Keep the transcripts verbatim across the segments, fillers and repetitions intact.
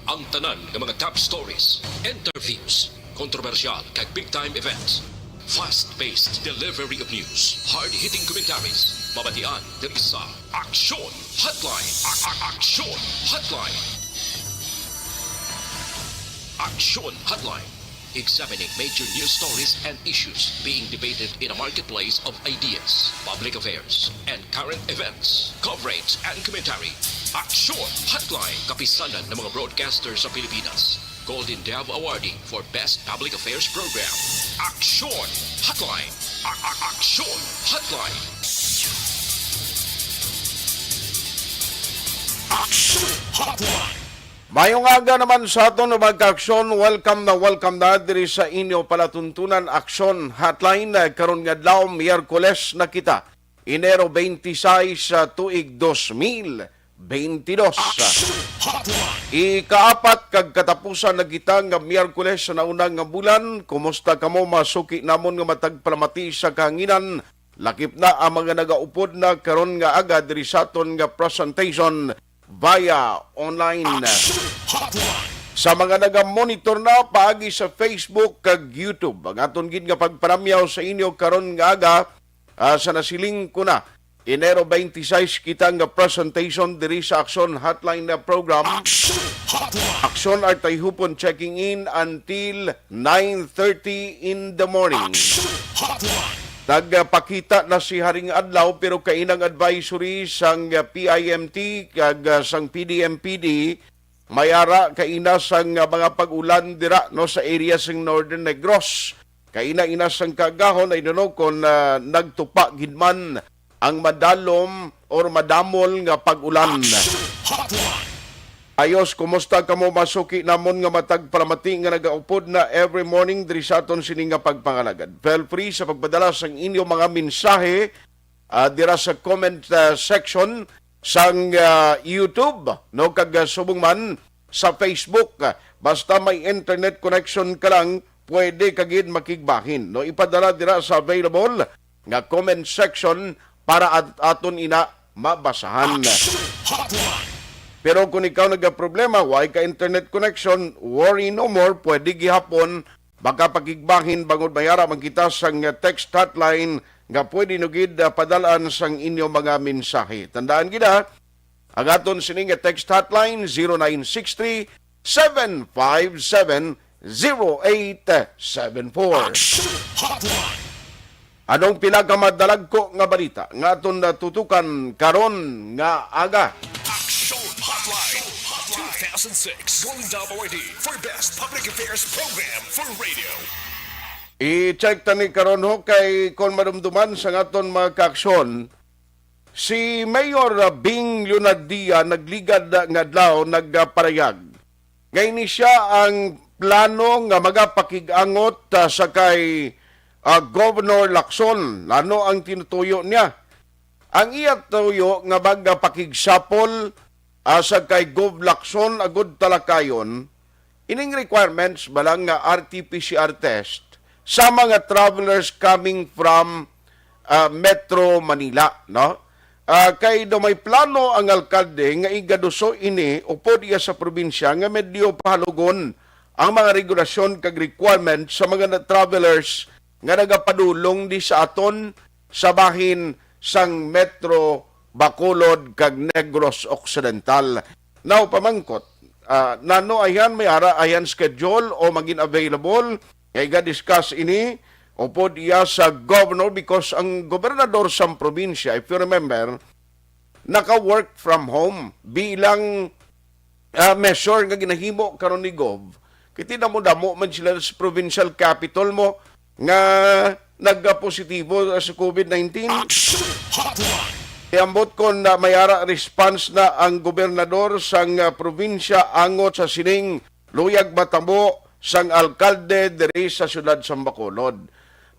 Ang tanan nga mga top stories, interviews, kontrobersyal kag big time events. Fast-paced delivery of news, hard-hitting commentaries, mabatian diri sa Aksyon Hotline. A- a- Aksyon Hotline. Aksyon Hotline. Examining major news stories and issues being debated in a marketplace of ideas, public affairs, and current events. Coverage and commentary. Aksyon Hotline. Kapisanan ng mga broadcaster sa Pilipinas. Golden Dove Awardee for Best Public Affairs Program. Aksyon Hotline. A- a- Aksyon Hotline. Aksyon Hotline. Mayong aga naman sa aton, mga kaaksyon. Welcome na welcome na diri sa inyo palatuntunan, Aksyon Hotline. Karon nga adlaw, Miyerkules na kita, Enero twenty-six, sa tuig dos mil twenty-dos. Aksyon Hotline. Ikaapat kag katapusan na kita nga Miyerkules sa nauna nga bulan. Kumusta kamo, mga suki namon nga matag palamati sa kahanginan? Lakip na ang mga nagaupod na karon nga aga diri sa aton nga presentation via online. Aksyon Hotline. Sa mga naga-monitor na paagi sa Facebook kag YouTube, ang aton gid nga pagparamyaw sa inyo karon nga aga, ah, sa nasiling ko na, Enero twenty-six kita nga presentation diri sa Aksyon Hotline na program. Aksyon Hotline. Aksyon Artayhupon checking in until nine thirty in the morning. Aksyon Hotline. Nagpakita na si Haring Adlaw, pero kainang advisory sang P I M T kag, ah, sang P D M P D, may ara kaina sang, ah, mga pag-ulan dira, no, sa area sang Northern Negros. Kaina ina sang kaagahon, I don't know kon, ah, nagtupa gid man ang madalom or madamol nga pag-ulan. Aksyon Hotline. Ayos, kumusta kamo, mga suki namon nga matag palamati nga nagaupod na every morning diri sa aton sini nga pagpangalagad? Feel free sa pagpadala sang inyo mga mensahe, ah, dira sa comment, ah, section sang, ah, YouTube, no, kag, ah, subong man sa Facebook. Ah, basta may internet connection ka lang, pwede ka gid makigbahin, no? Ipadala dira sa available nga comment section para at-, aton ina mabasahan. Aksyon Hotline. Pero kung ikaw nagaproblema, way ka internet connection, worry no more, pwede gihapon makapakigbahin bangod may ara man kita sang text hotline nga pwede nyo gid, ah, padalaan sang inyo mga mensahe. Tandaan gid, ah, ang aton sini nga text hotline, zero nine six three, seven five seven, zero eight seven four. Aksyon Hotline. Anong pinakamadalagko nga balita nga aton natutukan karon nga aga? Aksyon Hotline two thousand six Golden Dove Awardee for Best Public Affairs Program for Radio. I-check ta ni karon, ho, kay kon madumduman sa aton mga kaaksyon, si Mayor, ah, Bing Leonardia nagligad nga adlaw nagparayag nga ini sia ang plano nga magapakig-angot, ah, sa kay, ah, Governor Lacson. Ano ang tinutuyo niya? Ang iya tuyo nga magapakigsapol, ah, sa kay Gov Lacson agud talakayon ining requirements ba lang nga R T P C R test sa mga travelers coming from, ah, Metro Manila, no? Ah, kay daw may plano ang alkalde nga igaduso ini upod iya sa probinsya nga medyo pahalugon ang mga regulasyon kag requirement sa mga na-, travelers nga nagapadulong di sa aton sa bahin sang Metro Bacolod kag Negros Occidental. Now, pamangkot, ah, nano ayan may ara ayan schedule o magin available nga iga-discuss ini upod iya sa governor, because ang gobernador sang probinsya, if you remember, naka-work from home bilang, ah, measure nga ginahimo karon ni Gov. Kay ti damo-damo man sila sa provincial capital mo nga nagpositibo sa COVID nineteen. Action Hotline. Iambot kon na may ara response na ang gobernador sang, ah, probinsya angot sa sining luyag matabo sang alkalde diri sa siyudad sang Bacolod.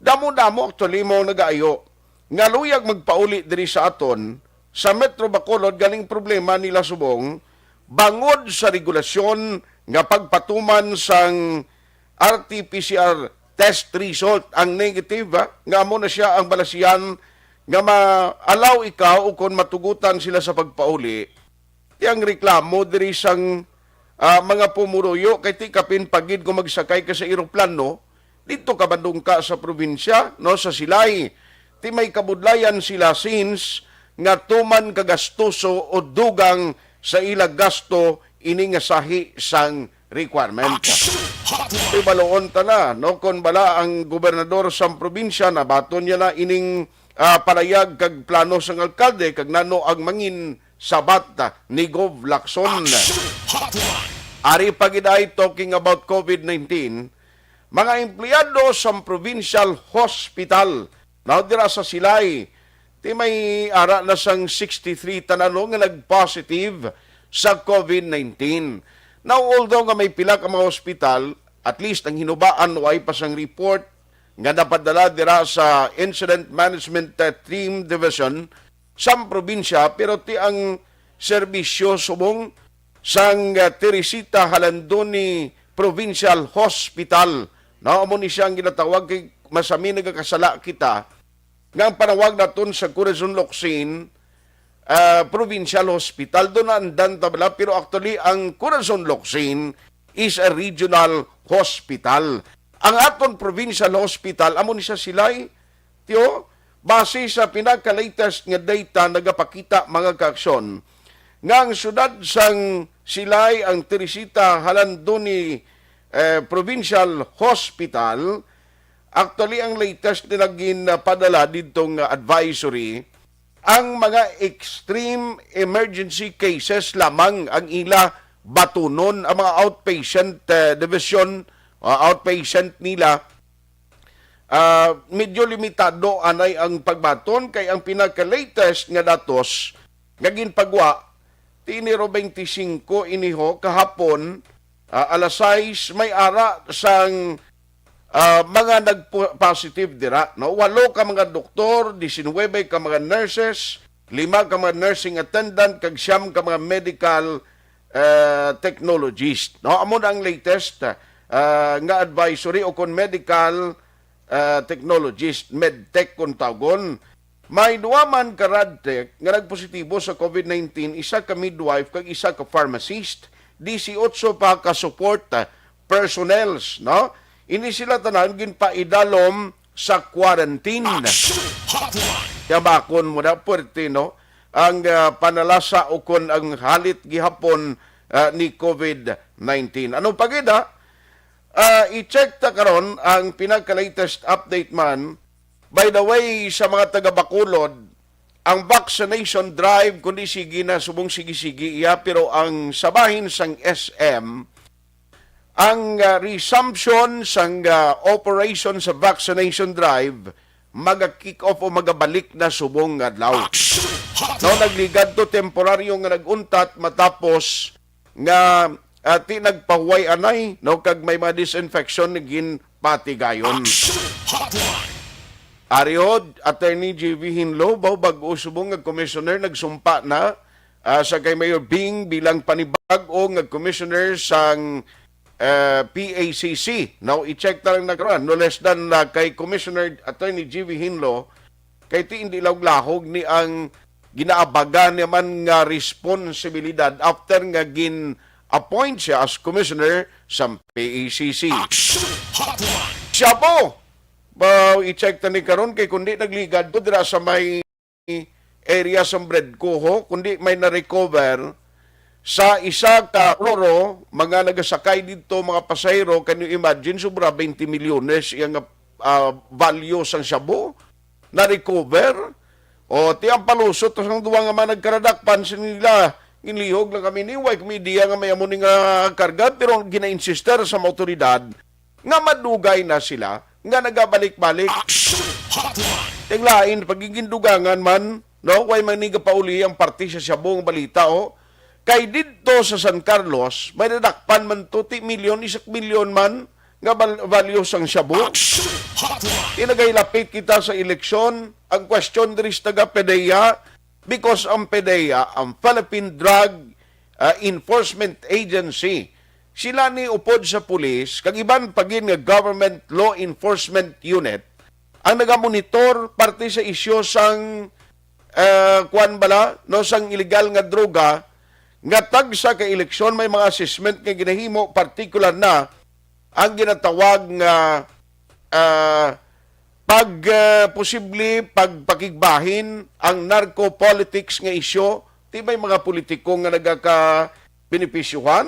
Damo-damo actually mo nagaayo nga luyag magpauli diri sa aton sa Metro Bacolod ganing problema nila subong bangod sa regulasyon nga pagpatuman sang R T P C R test result ang negative, ha, nga amo na siya ang balasian nga ma-allow ikaw o kon matugutan sila sa pagpauli. Ti ang reklamo diri sang ah, mga pumuruyo, kay ti kapin pa gid kung magsakay ka sa eroplano, dito ka madungka sa probinsya, no, sa Silay. Ti may kabudlayan sila since nga tuman kagastoso o dugang sa ila gasto ini nga sahi sang requirement. Action Hotline! Ibaluon ta na, no, kung bala ang gobernador sang probinsya, nabaton niya na ining, ah, palayag kag plano sang alkalde, kag nano ang mangin sabat, ah, ni Gov Lacson. Action Hotline! Ari pa gid ay talking about COVID nineteen, mga empleyado sang provincial hospital, no, dira sa Silay, ti may ara na sang sixty-three tanan, no, nga nag-positive sa COVID nineteen. Now, although nga may pila ka mga hospital, at least ang hinubaan, way pa sang report nga napadala dira sa Incident Management, uh, Team Division sang probinsya, pero ti ang serbisyo subong sang, uh, Teresita Jalandoni Provincial Hospital, no, amo ni siya ang ginatawag kay masami nagakasala kita nga ang panawag naton sa Corazon Locsin, ah, Provincial Hospital. Doon naandan ta bala, pero actually, ang Corazon Locsin is a regional hospital. Ang aton provincial hospital, amo ni sa Silay, tiyo, base sa pinaka-latest nga data nagapakita, mga kaaksyon, nga ang siyudad sang Silay, ang Teresita Jalandoni, eh, Provincial Hospital, actually, ang latest nila ginpadala didto nga advisory, ang mga extreme emergency cases lamang ang ila batunon, ang mga outpatient, eh, division, o outpatient nila, ah, medyo limitado anay ang pagbaton, kay ang pinaka-latest nga datos nga ginpagwa, tiniro twenty-five iniho kahapon, ah, alas sais, may ara sang, ah, mga nagpo-, positive dira, no? Walo ka mga doktor, diecinuebe ka mga nurses, lima ka mga nursing attendant, kag siyam ka mga medical, ah, technologist, no? Amo na ang latest, ah, nga advisory o kon medical, ah, technologist, medtech kung tawgon. May duha man ka radtech nga nagpositibo sa COVID nineteen, isa ka midwife kag isa ka pharmacist, disiotso pa ka support, ah, personnels, no? Ini sila tanan ginpaidalom sa quarantine. Action Hotline! Kaya bakon mo na, puwerte, no? Ang, ah, panalasa o kon ang halit gihapon, ah, ni COVID nineteen. Ano pa gid, ha? Ah, i-check ta karon ang pinaka-latest update man. By the way, sa mga taga Bacolod, ang vaccination drive, kundi sige na, subong sige-sige iya, pero ang sa bahin sang S M, ang, ah, resumption sang, ah, operation sa vaccination drive, maga-kick off o magabalik na subong nga adlaw. Action Hotline! No, nagligad to temporaryo nga nag-untat matapos nga, ah, ti nagpahuway anay, no, kag may mga disinfection nga ginpatigayon. Action Hotline! Ari hod, Attorney J V Hinlo, baw bag-o subong nga commissioner nagsumpa na, ah, sa kay Mayor Bing bilang panibag-o nga commissioner sang, eh, P A C C. Now, i-check ta lang na karon, no less than, ah, kay Commissioner Attorney J V Hinlo, kay ti hindi lahog-lahog ni ang ginaabaga niya man nga responsibilidad after nga gin-appoint siya as commissioner sa P A C C. Action Hotline! Shabu! Ba, i-check ta ni karon kay kundi nagligad to dira sa may area sa Bredco, ho, kundi may na-recover sa isa ka Roro, mga nagasakay didto, mga pasahero, can you imagine, sobra twenty milyones iya nga, ah, value sang shabu na-recover. O, ti ang palusot sang duha nga mga nagkaradakpan sa nila, ginlihog lang kami ni, way kami idea nga may amo ni nga karga, pero gina-insister sa mga awtoridad nga madugay na sila nga nagabalik-balik. Action Hotline! Ang lain, pagigindugangan man, no? Way man ni gapauli ang parte sa shabu nga balita, oh. Kay didto sa San Carlos, may nadakpan man to, ti milyon, isak milyon man nga bal-, value sang shabu. Action Hotline! Inagay lapit kita sa eleksyon, ang question diri sa taga PDEA, because ang PDEA, ang Philippine Drug, ah, Enforcement Agency, sila ni upod sa pulis, kag iban pa gid nga government law enforcement unit, ang nagamonitor parte sa isyu sang, eh, kuwan bala, no, sang illegal nga droga, nga tagsa ka eleksyon may mga assessment nga ginahimo, partikular na ang ginatawag nga, ah, pag, ah, posible pagpakigbahin ang narco politics nga isyu. Ti may mga politiko nga nagaka-benepisyuhan,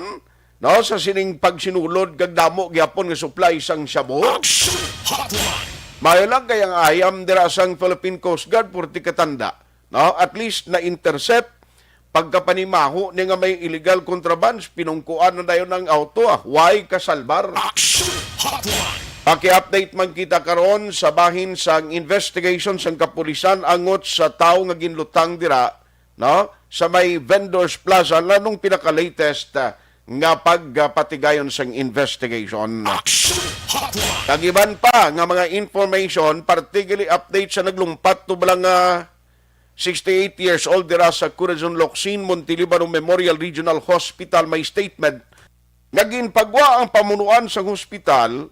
no, sa sining pagsinulod kag damo gyapon nga supply sang shabu. Action Hotline. Mayo lang kay ang ayam dira sang Philippine Coast Guard, purti katanda, no? At least na-intercept pagkapanimaho ni nga may illegal contrabands, pinungkuan na dayon ang auto, ah. Way kasalbar. Action Hotline. Paki-update man kita karon sa bahin sang investigation sang kapulisan angot sa tawo nga ginlutang dira, no, sa may Vendors Plaza, lanong pinaka-latest, ah, nga pagpatigayon sang investigation. Action Hotline. Kag iban pa nga mga information, particularly update sa naglumpat tublang nga sixty-eight years old dira sa Corazon Locsin, Montelibano Memorial Regional Hospital, may statement nga ginpagwa ang pamunuan sang hospital.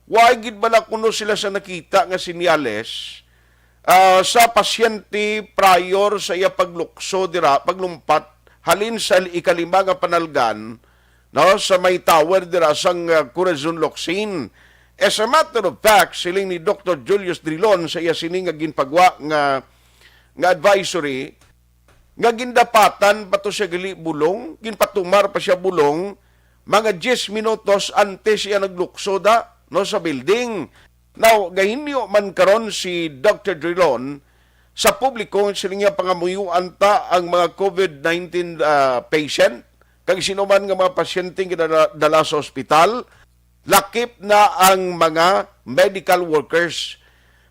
Wa gid bala kuno sila sa nakita nga senyales, ah, sa pasyente prior sa iya paglukso dira, paglumpat halin sa ikalima nga panalgan, no, sa may tower dira sang, ah, Corazon Locsin. As a matter of fact, siling ni Doctor Julius Drilon sa iya sini nga ginpagwa nga, nga advisory, nga gindapatan pa to siya gali bulong, ginpatumar pa siya bulong, mga diyes minutos antes siya naglukso da, no, sa building. Now, gahinyo man karon si Doctor Drilon sa publiko, sila niya pangamuyuan ta ang mga covid nineteen, ah, patient, kag sino man nga mga pasyente nga dala, dala sa ospital, lakip na ang mga medical workers.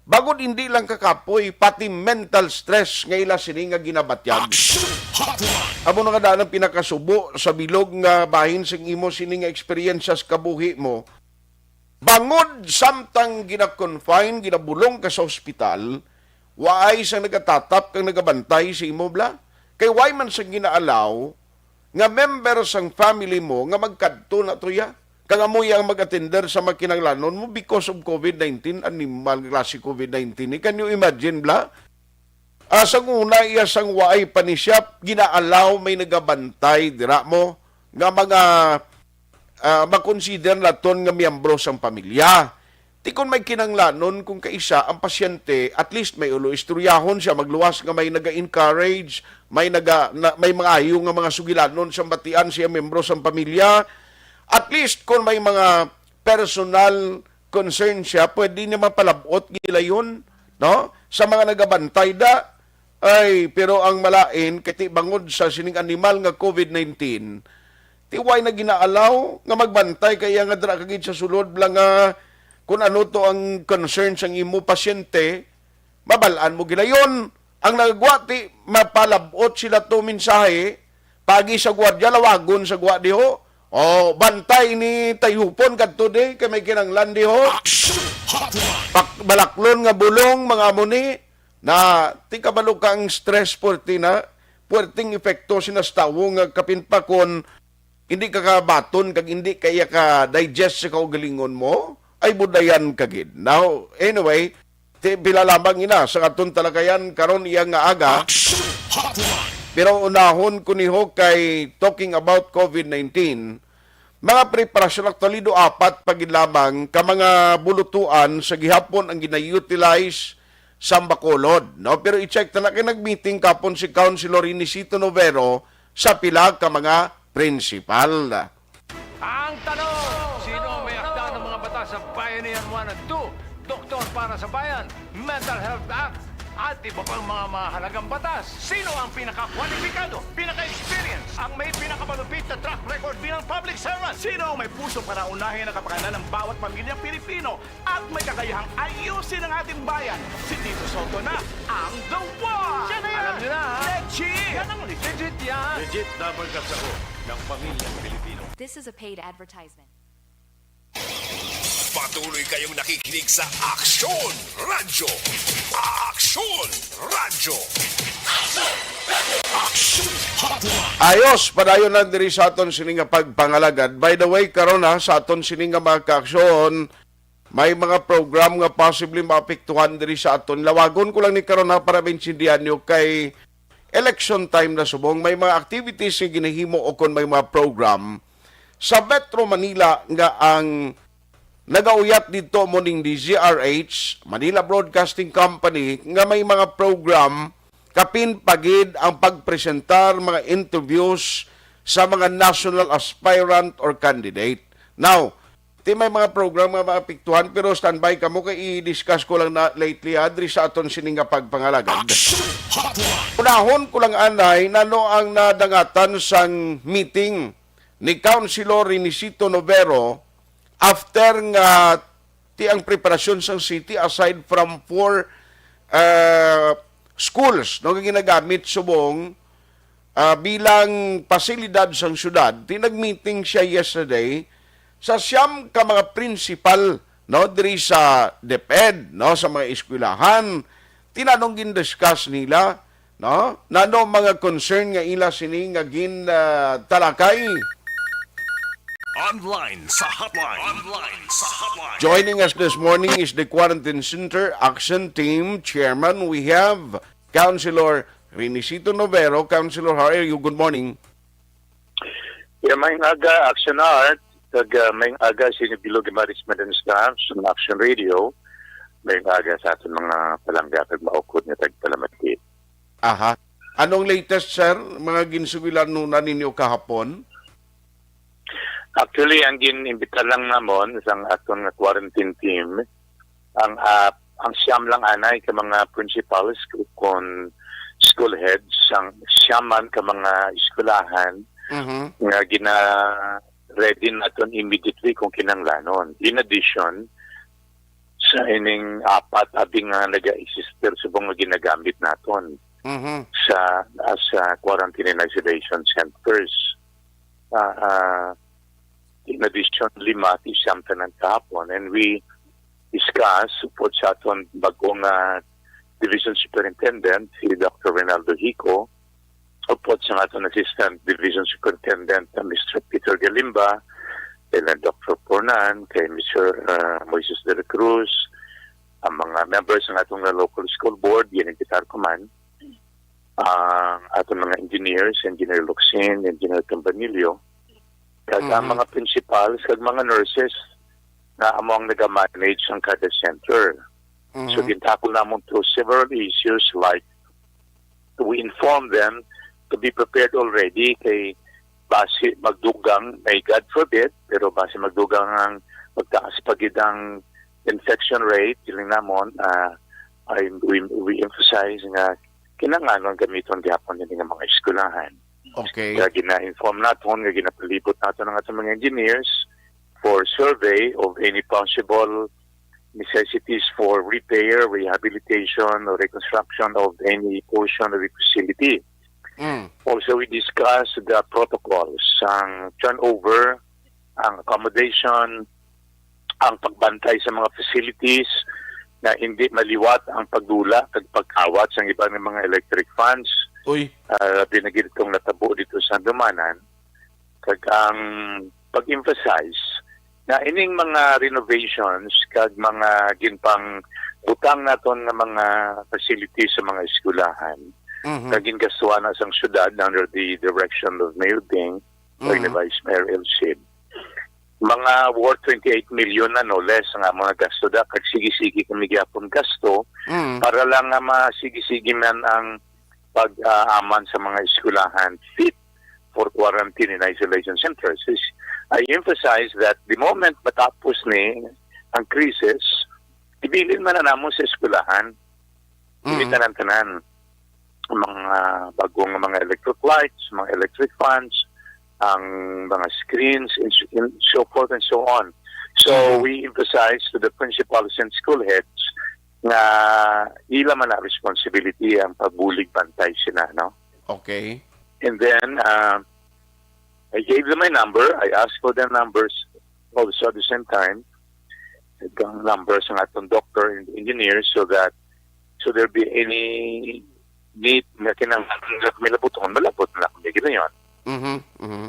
Bangod hindi lang kakapoy, pati mental stress nga ila sini nga ginabatyag. Action Hotline. Amo na nga daan ang pinakasubo sa bilog nga bahin sing imo sini nga eksperyensya sa kabuhi mo. Bangod samtang gina-confine, ginabulong ka sa ospital, waay sang nagatatap kag nagabantay sa imo bala. Kay why man sang ginaalaw nga member sang family mo nga magkadto na to ya, kag amo ya ang mag-atender sa mga kinahanglanon mo because of covid nineteen, animal klase covid nineteen ni. Can you imagine, bla? Ah, sang una, iya sang waay pa ni siya, ginaalaw may nagabantay dira mo nga mga, ah, makonsider naton nga miyembro sang pamilya. Ti kon may kinanglanon kung kaisa ang pasyente, at least may ulo istoryahon siya, magluwas nga may naga-encourage, may naga-, na, may maayo nga mga sugilanon sa batian siya, miyembro sang pamilya. At least kon may mga personal concern siya, pwede niya mapalab-ot gilayon, no? Sa mga nagabantay da, ay, pero ang malain, kay ti bangod sa sining animal nga covid nineteen, ti way na ginaalaw nga magbantay kay iya nga dira ka gid sa sulod lang nga kung ano to ang concern sang imo pasyente, mabal-an mo gilayon. Ang nagwa ti mapalab-ot sila to mensahe, pagi sa gwardiya, lawagon sa gwa diho. O, bantay ni tayhupon kadto di, kay may kinanglan diho. Action Hotline. Pak-, balaklon nga bulong, mga amo ni, na ti kabalo ka ang stress, puwerte na, puwerteng epekto sina sa tawo nga kapin pa kon hindi ka kabaton kag hindi kaya ka digest sa kaugalingon mo, ay budayan ka gid. Now, anyway, ti pila lamang ina sa aton talakayan karon iya nga aga. Action Hotline. Pero unahon ko niho kay talking about covid nineteen, mga preparasyon, actually, do apat pa gid lamang ka mga bulutuan sa gihapon ang gina-utilize sa Bacolod, no? Pero i-check ta na kay nag-meeting kapon si Councilor Inesito Novero sa pila ka mga prinsipal. Ang tanong, sino ang may akda ng mga batas sa Bayanihan one and two, Doktor para sa Bayan, Mental Health Act, at iba pang mga mahalagang batas? Sino ang pinakakwalipikado, pinaka-experience, ang may pinakamalupit na track record bilang public servant? Sino ang may puso para unahin ang kapakanan ng bawat pamilyang Pilipino at may kakayahang ayusin ang ating bayan? Si Tito Sotto na ang the one! Siya na yan! Alam niyo na, ha? Legit! Yan ang legit! Legit yan! Legit double ka sa o ng pamilyang Pilipino. This is a paid advertisement. Patuloy kayong nakikinig sa Aksyon Radyo. Aksyon Radyo. Aksyon Hotline. Ayos, padayon na diri sa aton sini nga pagpangalagad. By the way, karon ha, sa aton sini nga mga kaaksyon, may mga program nga possibly maapektuhan diri sa aton. Lawagon ko lang ni karon ha, para maintindihan nyo kay election time na subong, may mga activities nga ginahimo o kon may mga program sa Metro Manila nga ang nagauyat didto mo ning D Z R H, Manila Broadcasting Company, nga may mga program kapin pa gid ang pagpresentar mga interviews sa mga national aspirant or candidate. Now, ti may mga program nga maapektuhan, pero standby kamo kay i-discuss ko lang na lately, ha, diri sa aton sini nga pagpangalagad. Action Hotline. Unahon ko lang anay nano ang nadangatan sang meeting ni Councilor Renisito Novero after nga ti ang preparasyon sang city, aside from four, uh, schools, no, nga ginagamit subong, ah, bilang pasilidad sang syudad, ti nag-meeting siya yesterday sa siyam ka mga principal, no, diri sa DepEd, no, sa mga eskwelahan. Ti nanong gin-discuss nila, no? Nano mga concern nga ila sini nga gin, ah, talakay? Online sa hotline. Online sa hotline. Joining us this morning is the Quarantine Center Action Team Chairman. We have Councilor Renisito Novero. Councilor, how are you? Good morning. Yeah, maayong aga, Action Art. Kag uh, maayong aga sa inyo, Bilog Maris Madan staff sa Action Radio. Maayong aga sa aton mga palangga kag maukod nga tagpalamati. Aha. Anong latest, sir? Mga ginsugilanon na ninyo kahapon? Actually, ang gin-imbita lang namon sang aton nga quarantine team, ang ah, ang siyam lang anay ka mga principals kon school heads sang siyam man ka mga eskwelahan Mhm. nga gina-ready naton immediately kung kinahanglanon. In addition, sa ining apat abi nga naga-exist subong nga ginagamit naton Mhm. sa as ah, quarantine and isolation centers. Ah, ah, in addition, lima ti siyam tanan kahapon. And we discuss upod sa aton bag-o nga division superintendent, si Doctor Reynaldo Hico, upod sa aton assistant division superintendent, na Mister Peter Galimba, kay na Doctor Pornan, kay Mister ah, Moises de la Cruz, ang mga members ng atong nga local school board, gin-invitar ko man, ang aton mga engineers, Engineer Luxin, Engineer Campanillo, kag ang Mhm. mga principals, kag mga nurses na amo ang nag-manage ang kada center. So, Mhm. gintakol namon to several issues like we inform them to be prepared already kay basi magdugang, may God forbid, pero basi magdugang ang magtaas pa gid ang infection rate, siling namon, ah, ay, we, we emphasize nga kinahanglan gamiton gihapon ini nga mga eskwelahan. Okay. Kaya gina-inform naton nga ginapalibot naton ang aton mga engineers for survey of any possible necessities for repair, rehabilitation, or reconstruction of any portion of the facility. Mm. Also, we discussed the protocols, ang turnover, ang accommodation, ang pagbantay sa mga facilities na hindi maliwat ang pagdula kag pagkawat sang iban nga mga electric fans. Uy. Ah, labi na gid itong natabo dito sa Dumanan. Kag ang pag-emphasize na ining mga renovations kag mga ginpangbutang naton nga mga facilities sa mga eskwelahan, Mhm. kag gingastuhan na sang syudad under the direction of Mayor Ding, Mhm. Vice Mayor El Cid, mga worth twenty-eight million na, no less, nga mga gasto da, kag sige-sige kami gyapon gasto Mhm. para lang nga masige-sige man ang pag-aaman sa mga eskwelahan fit for quarantine and isolation centers. Is, I emphasize that the moment matapos ni ang crisis, ibilin man na namon sa eskwelahan, Mhm. ibilin tanan-tanan. Ang mga bagong mga electric lights, mga electric fans, ang mga screens, and so, and so forth and so on. So, Mhm. we emphasize to the principals and school heads nga ila man na responsibility ang pagbulig bantay sina, no? Okay. And then, uh, I gave them my number. I asked for their numbers also at the same time. Ang number sa atong doctor and engineers so that so there be any need nga kinahanglan nga kami labuton, malabot na kami ginayon. Mhm, mhm.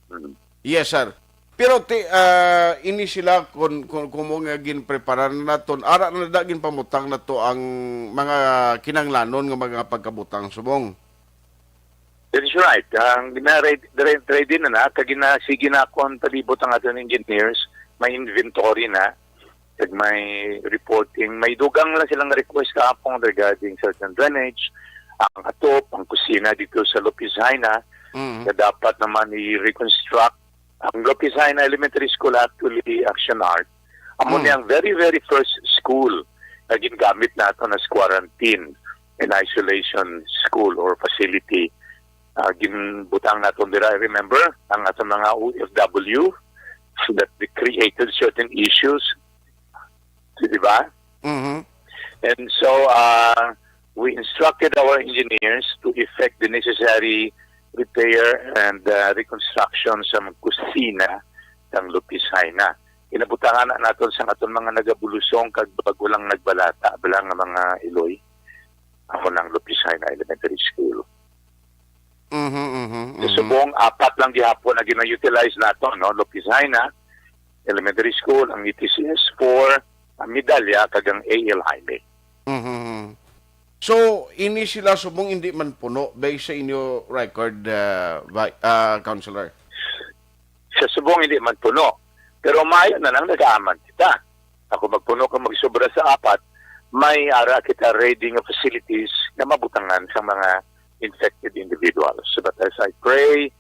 Mm. Yes, sir. Pero ti, ah, ini sila kun, kun, kumo nga ginprepara na naton, ara na da ginpamutang nato ang mga kinanglanon nga mga pagkabutang subong. That is right. Ang gina-ready, ready na na, kag ginasige na ako ang palibot ang aton engineers, may inventory na, kag may reporting. May dugang lang silang request kahapon regarding certain drainage, ang atop, ang kusina dito sa Lopez Jaena, Mm. na dapat naman i-reconstruct. Ang Lopez Jaena Elementary School actually, Action Art, amo Mm. ni ang very, very first school na ginagamit nato as quarantine and isolation school or facility. Ah, ginbutang naton dira, I remember, ang aton mga O F W that they created certain issues, di ba? Mhm. And so, uh, we instructed our engineers to effect the necessary repair and, uh, reconstruction sa mga kusina ng Lopez Jaena. Ginabutangan na naton sa aton mga nagabulusong kag bago lang nagbalata, bala nga mga iloy. Ako ng Lopez Jaena Elementary School. Mhm, mhm, Sa mhm. Subong, apat lang gihapon na gina-utilize nato, no? Lopez Jaena Elementary School, ang E T C S four, ang Medalla, kag ang A L Jaime. Mhm. So, ini sila subong hindi man puno, based sa inyo record, uh, vi-, uh, Counselor? Sa Subong, hindi man puno. Pero maayo na lang nagaaman kita. Ako magpuno kung magsobra sa apat, may ara kita ready nga facilities na mabutangan sa mga infected individuals. But as I pray,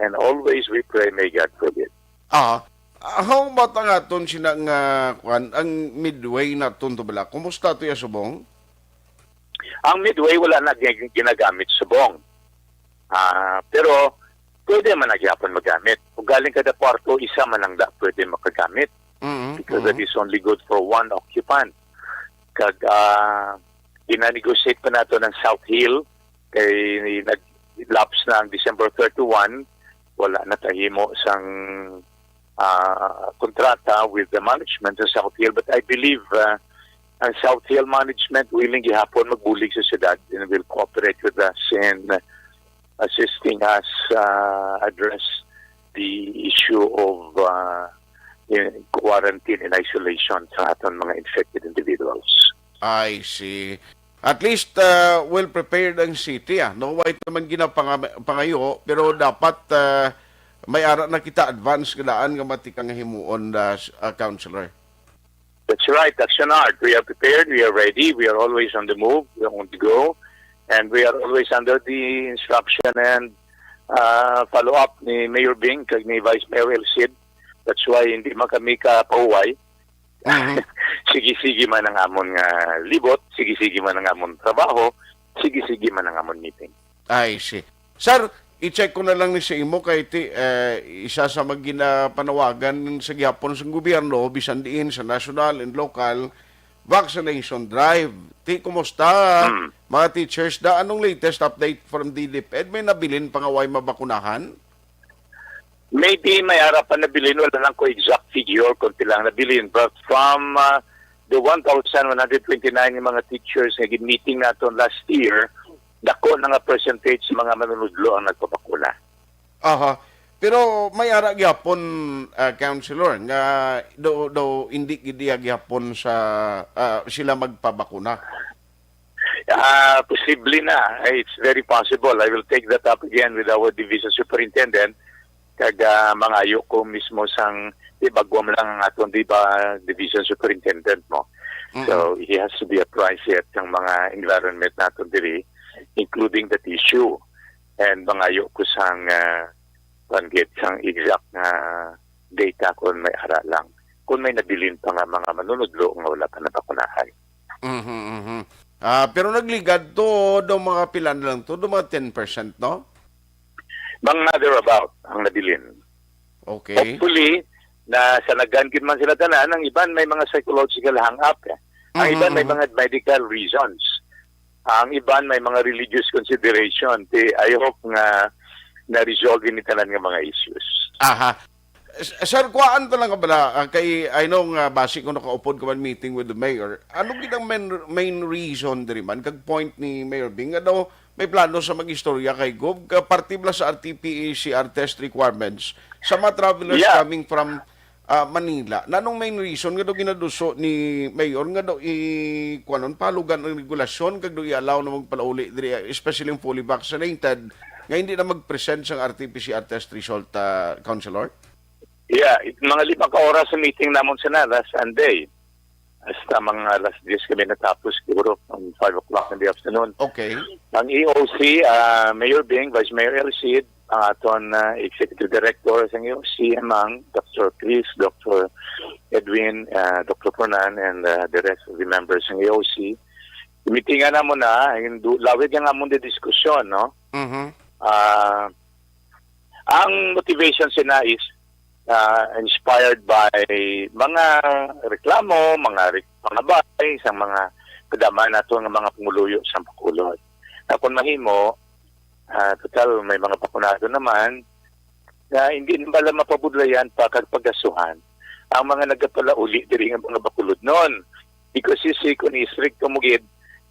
and always we pray, may God forbid. Ah, how about ang aton sina nga, kwan, ang Midway naton to bala? Kumusta to ya Subong? Ang Midway wala na gin-, ginagamit Subong. Ah, pero pwede man na gyapon magamit. Kung galing kada kwarto, isa man lang da pwede makagamit. Mm, Because that mm. is only good for one occupant. Kag, ah, gina-negotiate pa nato ng South Hill. Kay nag-lapse na ang December thirty-one, wala na tahimo sang, ah, kontrata with the management sa South Hill. But I believe, ah, ang South Hill management willing gihapon magbulig sa syudad and will cooperate with us in assisting us, ah, address the issue of, ah, in quarantine and isolation sa aton mga infected individuals. I see. At least, uh, well prepared ang city, ah. No, why naman ginapanga-, pangayo, pero dapat, uh, may ara na kita advance nga daan nga matikang himuon, uh, s-, uh, Counselor. That's right, Action Art. We are prepared, we are ready, we are always on the move, we are on the go, and we are always under the instruction and, uh, follow-up ni Mayor Bing kag ni Vice Mayor El Cid. That's why hindi man kami kapahuway. Mhm. Sige-sige man ang amon nga libot, sige-sige man ang amon trabaho, sige-sige man ang amon meeting. I see. Sir, i-check ko na lang ni sa imo kay ti, eh, isa sa mga ginapanawagan sa gihapon sa gobyerno, bisan diin sa national and local, vaccination drive. Ti, kumusta, Hmm. mga teachers? Da, anong latest update from the DepEd? May nabilin pa nga way mabakunahan? Maybe may ara pa nabilin, wala lang ko exact figure kung pila ang nabilin. But from, uh, the one thousand one hundred twenty-nine nga mga teachers nga gin-meeting naton last year, dako na nga percentage sa mga manunudlo ang nagpabakuna. Aha. Pero may ara gyapon, ah, Counselor, nga do, do hindi gid iya gyapon sa, ah, sila magpabakuna. Ah, posible na. It's very possible. I will take that up again with our division superintendent. Kag, ah, mangayo ko mismo sang, di, bag-o man lang ang aton, di ba, division superintendent mo. Mm-mm. So, he has to be apprised yet sang mga environment naton diri, including that issue. And mangayo ko sang, ah, panggit sang exact nga data kung may ara lang. Kung may nabilin pa nga mga manunudlo nga wala pa nabakunahan. Mhm, mhm. Ah, pero nagligad to, do mga pila na lang to, do mga ten percent, no? Mga thereabout ang nabilin. Okay. Hopefully, na sa nagan gid man sila tanan, ang iban may mga psychological hang-up, eh. Ang Mhm, iban may mhm. mga medical reasons. Ang iban may mga religious consideration. Ti, I hope nga na-resolve ini tanan nga mga issues. Aha. S-, sir, kuhaan ta lang ka bala, ah, kay I know nga basi ko nakaupod ka man meeting with the mayor. Ano gid ang main, main reason diri man kag point ni Mayor Bing nga daw may plano sa mag-istorya kay Gov, ka parte bala sa R T P C R test requirements sa mga travelers Yeah. coming from, ah, Manila. Nanong main reason nga daw ginaduso ni Mayor nga daw i-, kuwanon, palugan ang regulasyon kag daw i-allow na magpalauli diri, especially ang fully vaccinated, nga hindi na mag-present sang R T P C R test result, ah, Councilor? Yeah, it, mga lima ka oras sa meeting namon sa na last Sunday. Hasta mga alas diyes kami natapos, siguro from five o'clock in the afternoon. Okay. Ang E O C, ah, Mayor Bing, Vice Mayor El Cid, ang aton, ah, Executive Director sang E O C, among Doctor Chris, Doctor Edwin, ah, Doctor Fernan, and, ah, the rest of the members sang E O C. Meeting nga namon na, hindu-, lawig ang amon di diskusyon, no? Mhm. Ah, ang motivation sina is, ah, inspired by mga reklamo, mga re-, mga bay, sa mga kadama nato nga mga pumuluyo sa Bacolod. Na kung mahimo, ah, total may mga bakunado naman, nga hindi na bala mapabudlayan pa kag pagasuhan ang mga nagapalauli diri nga mga Bacolodnon. Because you see, kung istrikto mo gid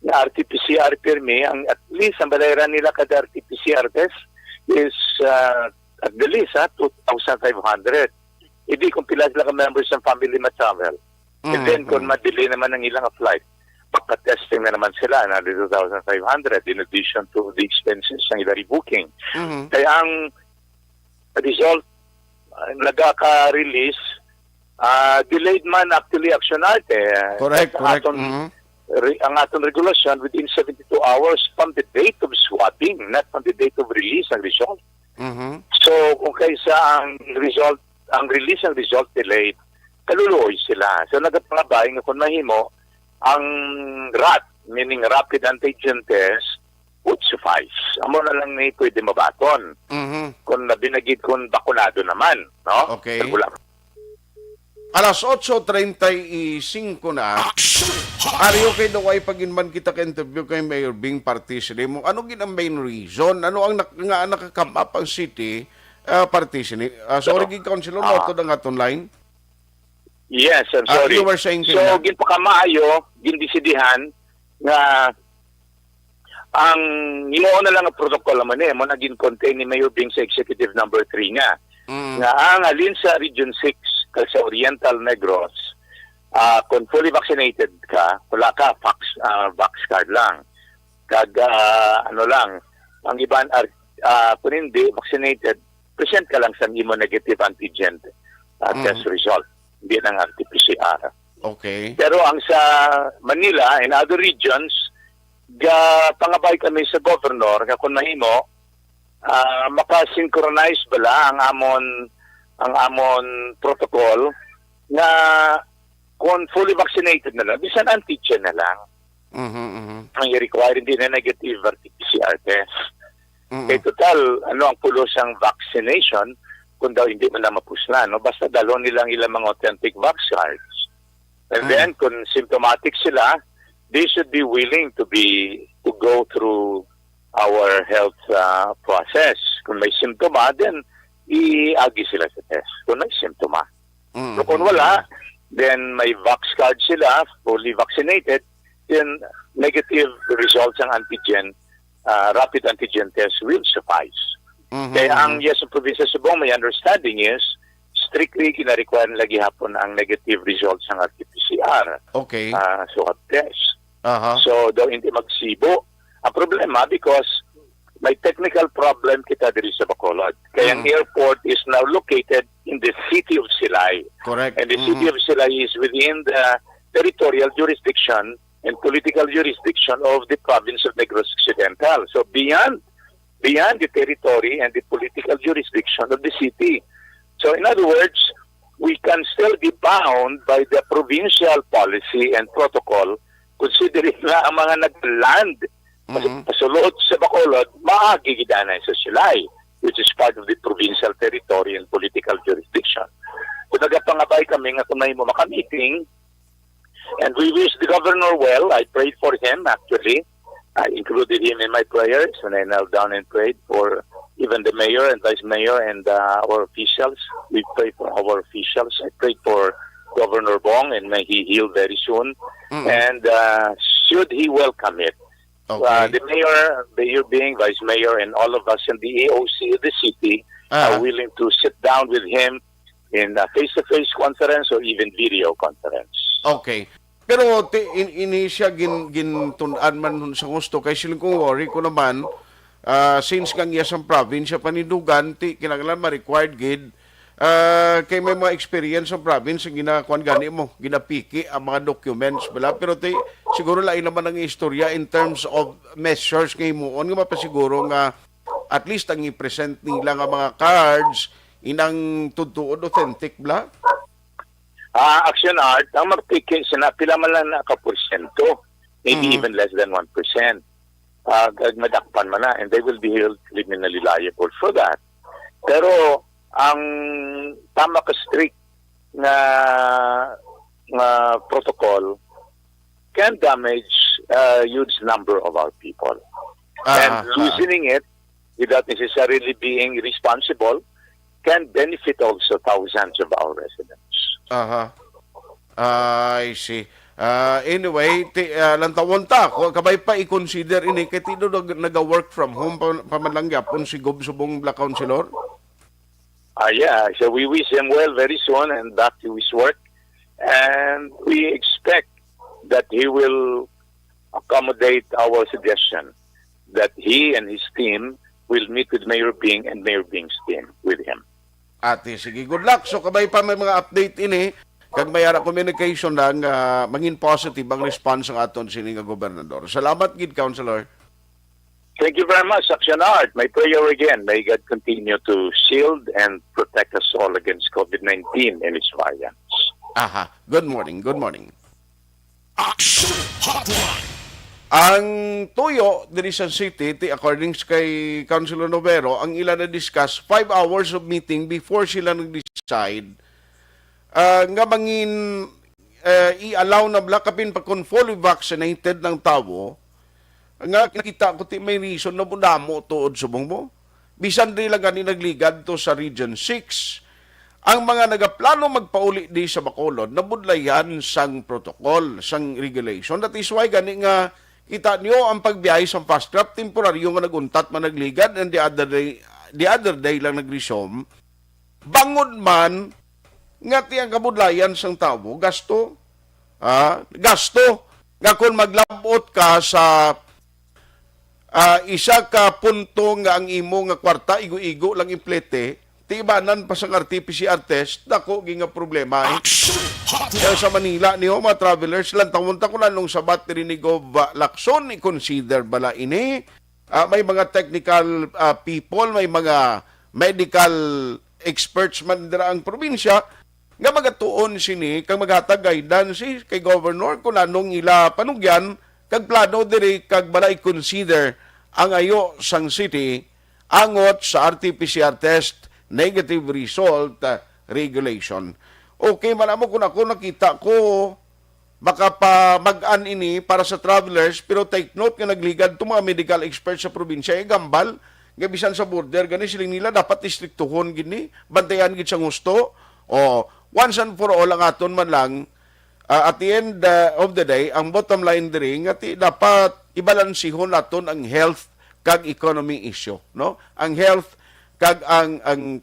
nga R T P C R pirmi, ang at least ang balayran nila kada R T P C R test is, ah, at the least, ha, two thousand five hundred. Hindi kung pila sila ka members ng family ma-travel. And then, kung Mm-hmm. ma-delay naman ang ilang flight, magpa-testing na naman sila, another two thousand five hundred in addition to the expenses ng ilang rebooking. Mm-hmm. Kaya ang result, ah, nagaka-release, ah, delayed man actually, Action Art, eh. Correct, Ang correct. aton Mm-hmm. re-, ang aton regulasyon within seventy-two hours from the date of swabbing, not from the date of release ng result. Mm-hmm. So, kung kaysa ang result, ang release ng result delayed, kaluluoy sila. So, nagapangabay nga kung mahimo, ang rat, meaning rapid antigen test, would suffice. Amo na lang ni pwede mabaton. Mm-hmm. Kung labi na gid kung bakunado naman, no? Okay. Wala. Alas otso treinta y cinco na. Ari, okay daw ay pag-inman kita ka interview kay Mayor Bing, parte sini mo. Ano gid ang main reason? Ano ang nak-, nga naka-come up ang city, ah, parte sini? Ah, sorry, Oo. gid, Councilor, Ah. nautod ang aton line. Yes, I'm Ah, sorry. you were saying, So, Kenya. ginpakamaayo, gindesidihan nga ang himuon na lang ang protocol naman eh, mo naging contain ni Mayor Bing sa Executive Number Three nga. Mm. Nga ang halin sa Region Six, kag sa Oriental Negros, ah, kung fully vaccinated ka, wala ka, vax, ah, vax card lang. Kag, ah, ano lang, ang iban, ar-, ah, kung hindi vaccinated, present ka lang sa imo negative antigen, ah, Mm. test result. Hindi nang R T P C R. Okay. Pero ang sa Manila and other regions, ga pangabay kami sa governor nga kung mahimo, ah, maka-synchronize bala ang amon, ang amon protocol nga kung fully vaccinated na lang, bisan antigen na lang Mhm, mhm. ang i-require, hindi na negative R T P C R test. Mm-mm. Kay total, ano ang pulos sang vaccination kung daw hindi man na mapuslan, no? Basta dalhon nila ang ilang mga authentic vax cards. And Mm. then, kung symptomatic sila, they should be willing to be, to go through our health, ah, process. Kung may simptoma, then iagi sila sa test kung may simptoma. Mm, So, kung mm, wala, mm. then may vax card sila, fully vaccinated, then negative results ang antigen, ah, rapid antigen test will suffice. Mhm, Kaya ang mhm. yes, sa probinsya sa Cebu, my understanding is, strictly gina-require nila gihapon ang negative results ng R T P C R, Okay. ah, swab test. Aha. So, daw hindi magsibo. Ang problema, because may technical problem kita diri sa Bacolod. Kaya ang Mm. airport is now located in the city of Silay. Correct. And the city Mm-hmm. of Silay is within the territorial jurisdiction and political jurisdiction of the province of Negros Occidental. So, beyond, beyond the territory and the political jurisdiction of the city. So, in other words, we can still be bound by the provincial policy and protocol, considering na ang mga nag-land pas-, Mm-hmm. pasulod sa Bacolod, maagi gid anay sa Silay, which is part of the provincial territory and political jurisdiction. So, nagapangabay kami nga kung may mo maka-meeting, and we wish the governor well. I prayed for him, actually. I included him in my prayers when I knelt down and prayed for even the mayor and vice mayor and, uh, our officials. We prayed for our officials. I prayed for Governor Bong, and may he heal very soon. Mm-mm. And, uh, should he welcome it, Okay. uh, the mayor, Mayor Bing, vice mayor, and all of us in the E O C of the city Ah. are willing to sit down with him in a face-to-face conference or even video conference. Okay. Pero ti, in, ini siya gin, gintun-an man sa gusto kay siling ko worry ko naman, ah, since nga ang iya sang province siya panindugan, ti kinahanglan ma-required gid, ah, kay may mga experience sa province ang ginakuan gani mo, ginapiki ang mga documents bala. Pero ti siguro lain naman ang istorya in terms of measures nga himuon nga mapasiguro nga at least ang i-present nila nga mga cards inang tutuod authentic bala. Ah, Action Art, ang magpiki sina pila man lang na ka porsyento, maybe Mhm. even less than one percent. Ah, kag madakpan man na, and they will be held criminally liable for that. Pero ang tama ka strict nga nga protocol can damage a huge number of our people. Ah, And ah. Loosening it without necessarily being responsible can benefit also thousands of our residents. Aha. I see. Ah, anyway, ti, ah, lantawon ta ko kabay pa i-consider ini kay ti do nag- naga-work from home pa, pa man lang gyapon si Gob subong bala, Councilor. Ah, yeah, so we wish him well very soon and back to his work. And we expect that he will accommodate our suggestion that he and his team will meet with Mayor Bing and Mayor Bing's team with him. Ati, sige, good luck. So kabay pa may mga update ini kag may ara communication lang nga mangin positive ang response sang aton sini nga gobernador. Salamat gid, Councilor. Thank you very much, Action Art. My prayer again, may God continue to shield and protect us all against COVID nineteen and its variants. Aha. Good morning. Good morning. Action Hotline. Ang tuyo diri sa city, ti according kay Councilor Novero, ang ila na discuss five hours of meeting before sila nag-decide ah, nga mangin eh, i-allow na bala kapin pa kung fully vaccinated ng tawo nga nakita ko ti may reason na budamo tuod subong mo. Bisan di lang gani nagligad to sa Region six, ang mga nagaplano magpauli di sa Bacolod nabudlayan sang protocol, sang regulation. That is why gani nga kita niyo ang pagbiyahe sa fast trap temporaryo nga naguntat man nagligad and the other day, the other day lang nag-resume. Bangod man nga ti ang kabudlayan sang tawo gasto, ah, gasto nga kon maglabot ka sa ah, isa ka punto nga ang imo nga kwarta igo-igo lang iplete, tibanan pa sang R T P C R test, dako gi nga problema eh. Action Hotline. Kaya sa Manila niyo mga travelers, lantawon ta kung anong sabat diri ni Gov Lacson, i-consider bala ini. Ah, may mga technical ah, people, may mga medical experts man dira ang probinsya nga magatuon sini kag maghatag guidance kay governor kung anong ila panugyan kag plano diri kag bala i-consider ang ayo sang city angot sa R T P C R test negative result ah, regulation. Okay man amo kung ako nakita ko makapamag-an ini para sa travelers, pero take note nga nagligad to mga medical experts sa probinsya, eh, gambal nga bisan sa border gani siling nila dapat istriktuhon gid ni, bantayan gid sa gusto. O, once and for all ang aton man lang, ah, at the end ah, of the day, ang bottom line diri nga ti, dapat ibalansihon naton ang health kag economy issue, no? Ang health kag ang ang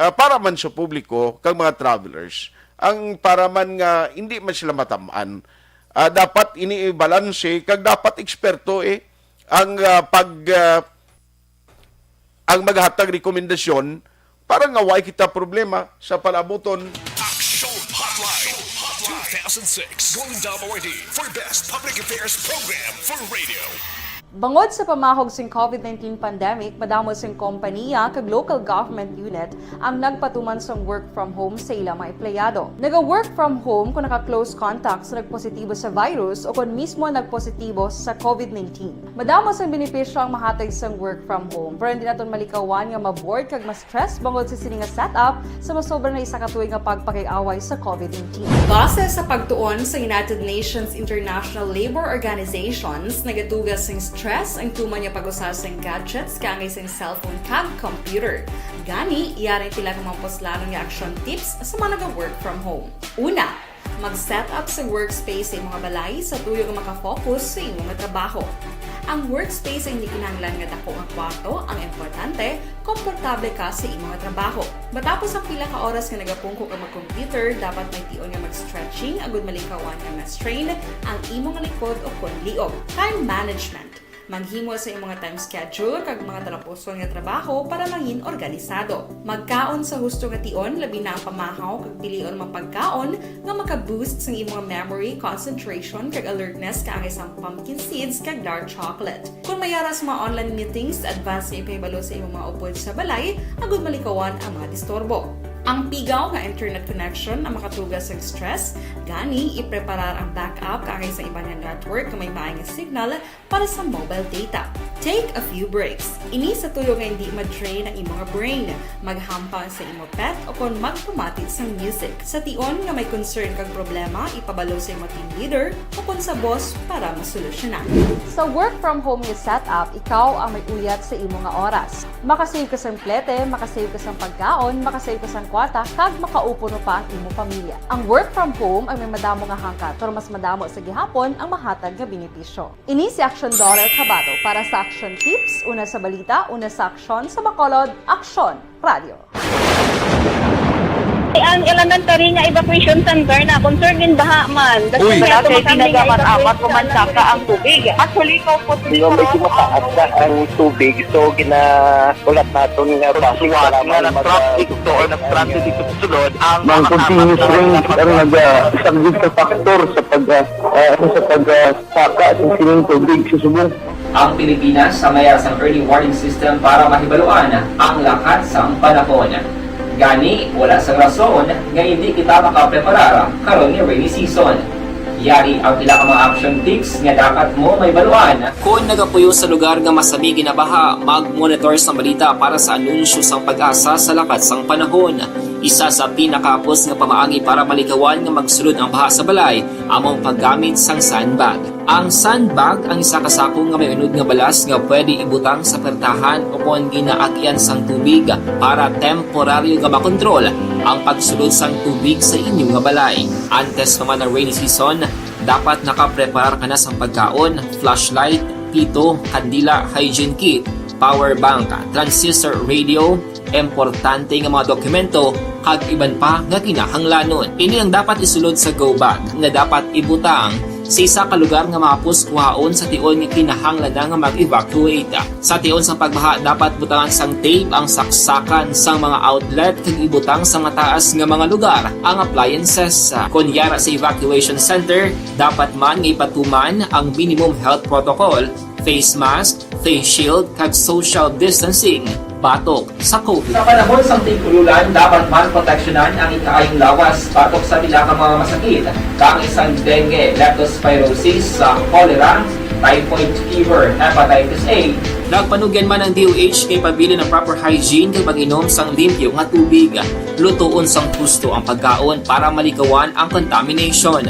ah, para man sa publiko kag mga travelers, ang para man nga hindi man sila matamaan. Ah, dapat ini ibalanse kag dapat eksperto eh ang ah, pag ah, ang maghatag rekomendasyon para nga way kita problema sa palabuton. Action Hotline. Two thousand six Golden Dome Awardee for Best Public Affairs Program for Radio. Bangod sa pamahog sing COVID nineteen pandemic, madamo sing kompaniya kag local government unit ang nagpatuman sang work from home sa ilang mga empleyado. Naga-work from home kung naka-close contact sa nagpositibo sa virus o kon mismo nagpositibo sa COVID nineteen. Madamo sang benepisyo ang mahatag sang work from home, pero hindi naton malikawan nga ma-bored kag ma-stress bangod sa sini nga setup sa masobra na isa ka tuig nga pagpakig-away sa COVID nineteen. Base sa pagtuon sa United Nations International Labor Organizations, nagaduga sing stress ang tuman nga pag-usa sing gadgets kaangay sing cellphone kag computer. Gani, yari ang pila ka mga puslanon nga action tips sa mga naga-work from home. Una, mag-set up sa workspace sa imong balay sa tuyo nga makafocus sa imong trabaho. Ang workspace ay hindi kinahanglan nga dako nga kwarto, ang importante, komportable ka sa imo nga trabaho. Matapos ang pila ka oras nga nagapungko ka mag-computer, dapat may tion nga mag-stretching agud malikawan nga ma-strain ang imo nga likod o kon liog. Time management. Maghimo sa imo nga time schedule kag mga talapuson nga trabaho para mangin organisado. Magkaon sa husto nga tion, labi na ang pamahaw kag pilion mga pagkaon nga maka-boost sang imo nga memory, concentration, kag alertness, kaangay sang pumpkin seeds kag dark chocolate. Kon may ara sa mga online meetings, advance nga ipahibalo sa imo mga upod sa balay agud malikawan ang mga disturbo. Ang pigaw nga internet connection ang makatuga sang stress, gani ipreparar ang backup kaangay sa iban nga network nga may maay nga signal para sa mobile data. Take a few breaks. Ini sa tuyo nga hindi ma-drain ang imo nga brain. Maghampang sa imo pet o kon magpamati sang music. Sa tion nga may concern kag problema, ipabalo sa imo team leader o kon sa boss para masolusyonan. Sa work from home nga setup, ikaw ang may uyat sa imo nga oras. Makasave ka sang plete, makasave ka sang pagkaon, makasave ka sang kwarta, kag makaupo pa ang imo pamilya. Ang work from home ang may madamo nga hangkat, pero mas madamo sa gihapon ang mahatag nga benepisyo. Ini si Aksyon Doral Cabato para sa Aksyon Tips, una sa balita, una sa aksyon, sa Bacolod, Aksyon Radio. Ang elementary nga evacuation center na concerned in baha man. Uy. Wala kay ginagamit-amat ko man saka ang tubig. Actually, ko po. Di ba, medyo mataas na ang tubig, so ginahulat naton nga base nga para na mag-, traffic to or nag-transit dito sa sulod ang mga continuous rain ang nagasaglit sa factor sa pag, ah, ah, sa pag, ah, saka sa sining tubig sa subong. Ang Pilipinas sa mayar sang early warning system para mahibaluan ang lakat sang panahon. Gani, wala sang rason nga hindi kita makapreparar karon nga rainy season. Yari ang pila ka mga action tips nga dapat mo mahibaluan. Kon nagapuyo sa lugar nga masami ginabaha, mag-monitor sang balita para sa anunsyo sang PAGASA sa lakat sang panahon. Isa sa pinakahapos nga pamaagi para malikawan nga magsulod ang baha sa balay amo ang paggamit sang sandbag. Ang sandbag ang isa ka sako nga may unod nga balas nga pwede ibutang sa pertahan o kon ginaagyan sang tubig para temporaryo nga makontrol ang pagsulod sang tubig sa inyo nga balay. Antes pa man ang rainy season, dapat nakapreparar ka na sang pagkaon, flashlight, pito, kandila, hygiene kit, power bank, transistor radio, importante nga mga dokumento, kag iban pa nga kinahanglanon. Ini ang dapat isulod sa go bag nga dapat ibutang sa isa ka lugar nga mahapos kuhaon sa tion nga kinahanglan na nga mag-evacuate. Sa tion sang pagbaha, dapat butangan sang tape ang saksakan sang mga outlet kag ibutang sa mataas nga mga lugar ang appliances. Kon yara sa evacuation center, dapat man nga ipatuman ang minimum health protocol, face mask, face shield, kag social distancing batok sa COVID. Sa panahon sang tig-ululan, dapat man proteksyonan ang ikaayong lawas batok sa pila ka mga masakit, kaangay sang dengue, leptospirosis, sa cholera, typhoid fever, hepatitis A. Nagpanugyan man ang D O H nga ipabilin ang proper hygiene kag pag-inom sang limpyo nga tubig. Lutoon sang husto ang pagkaon para malikawan ang contamination.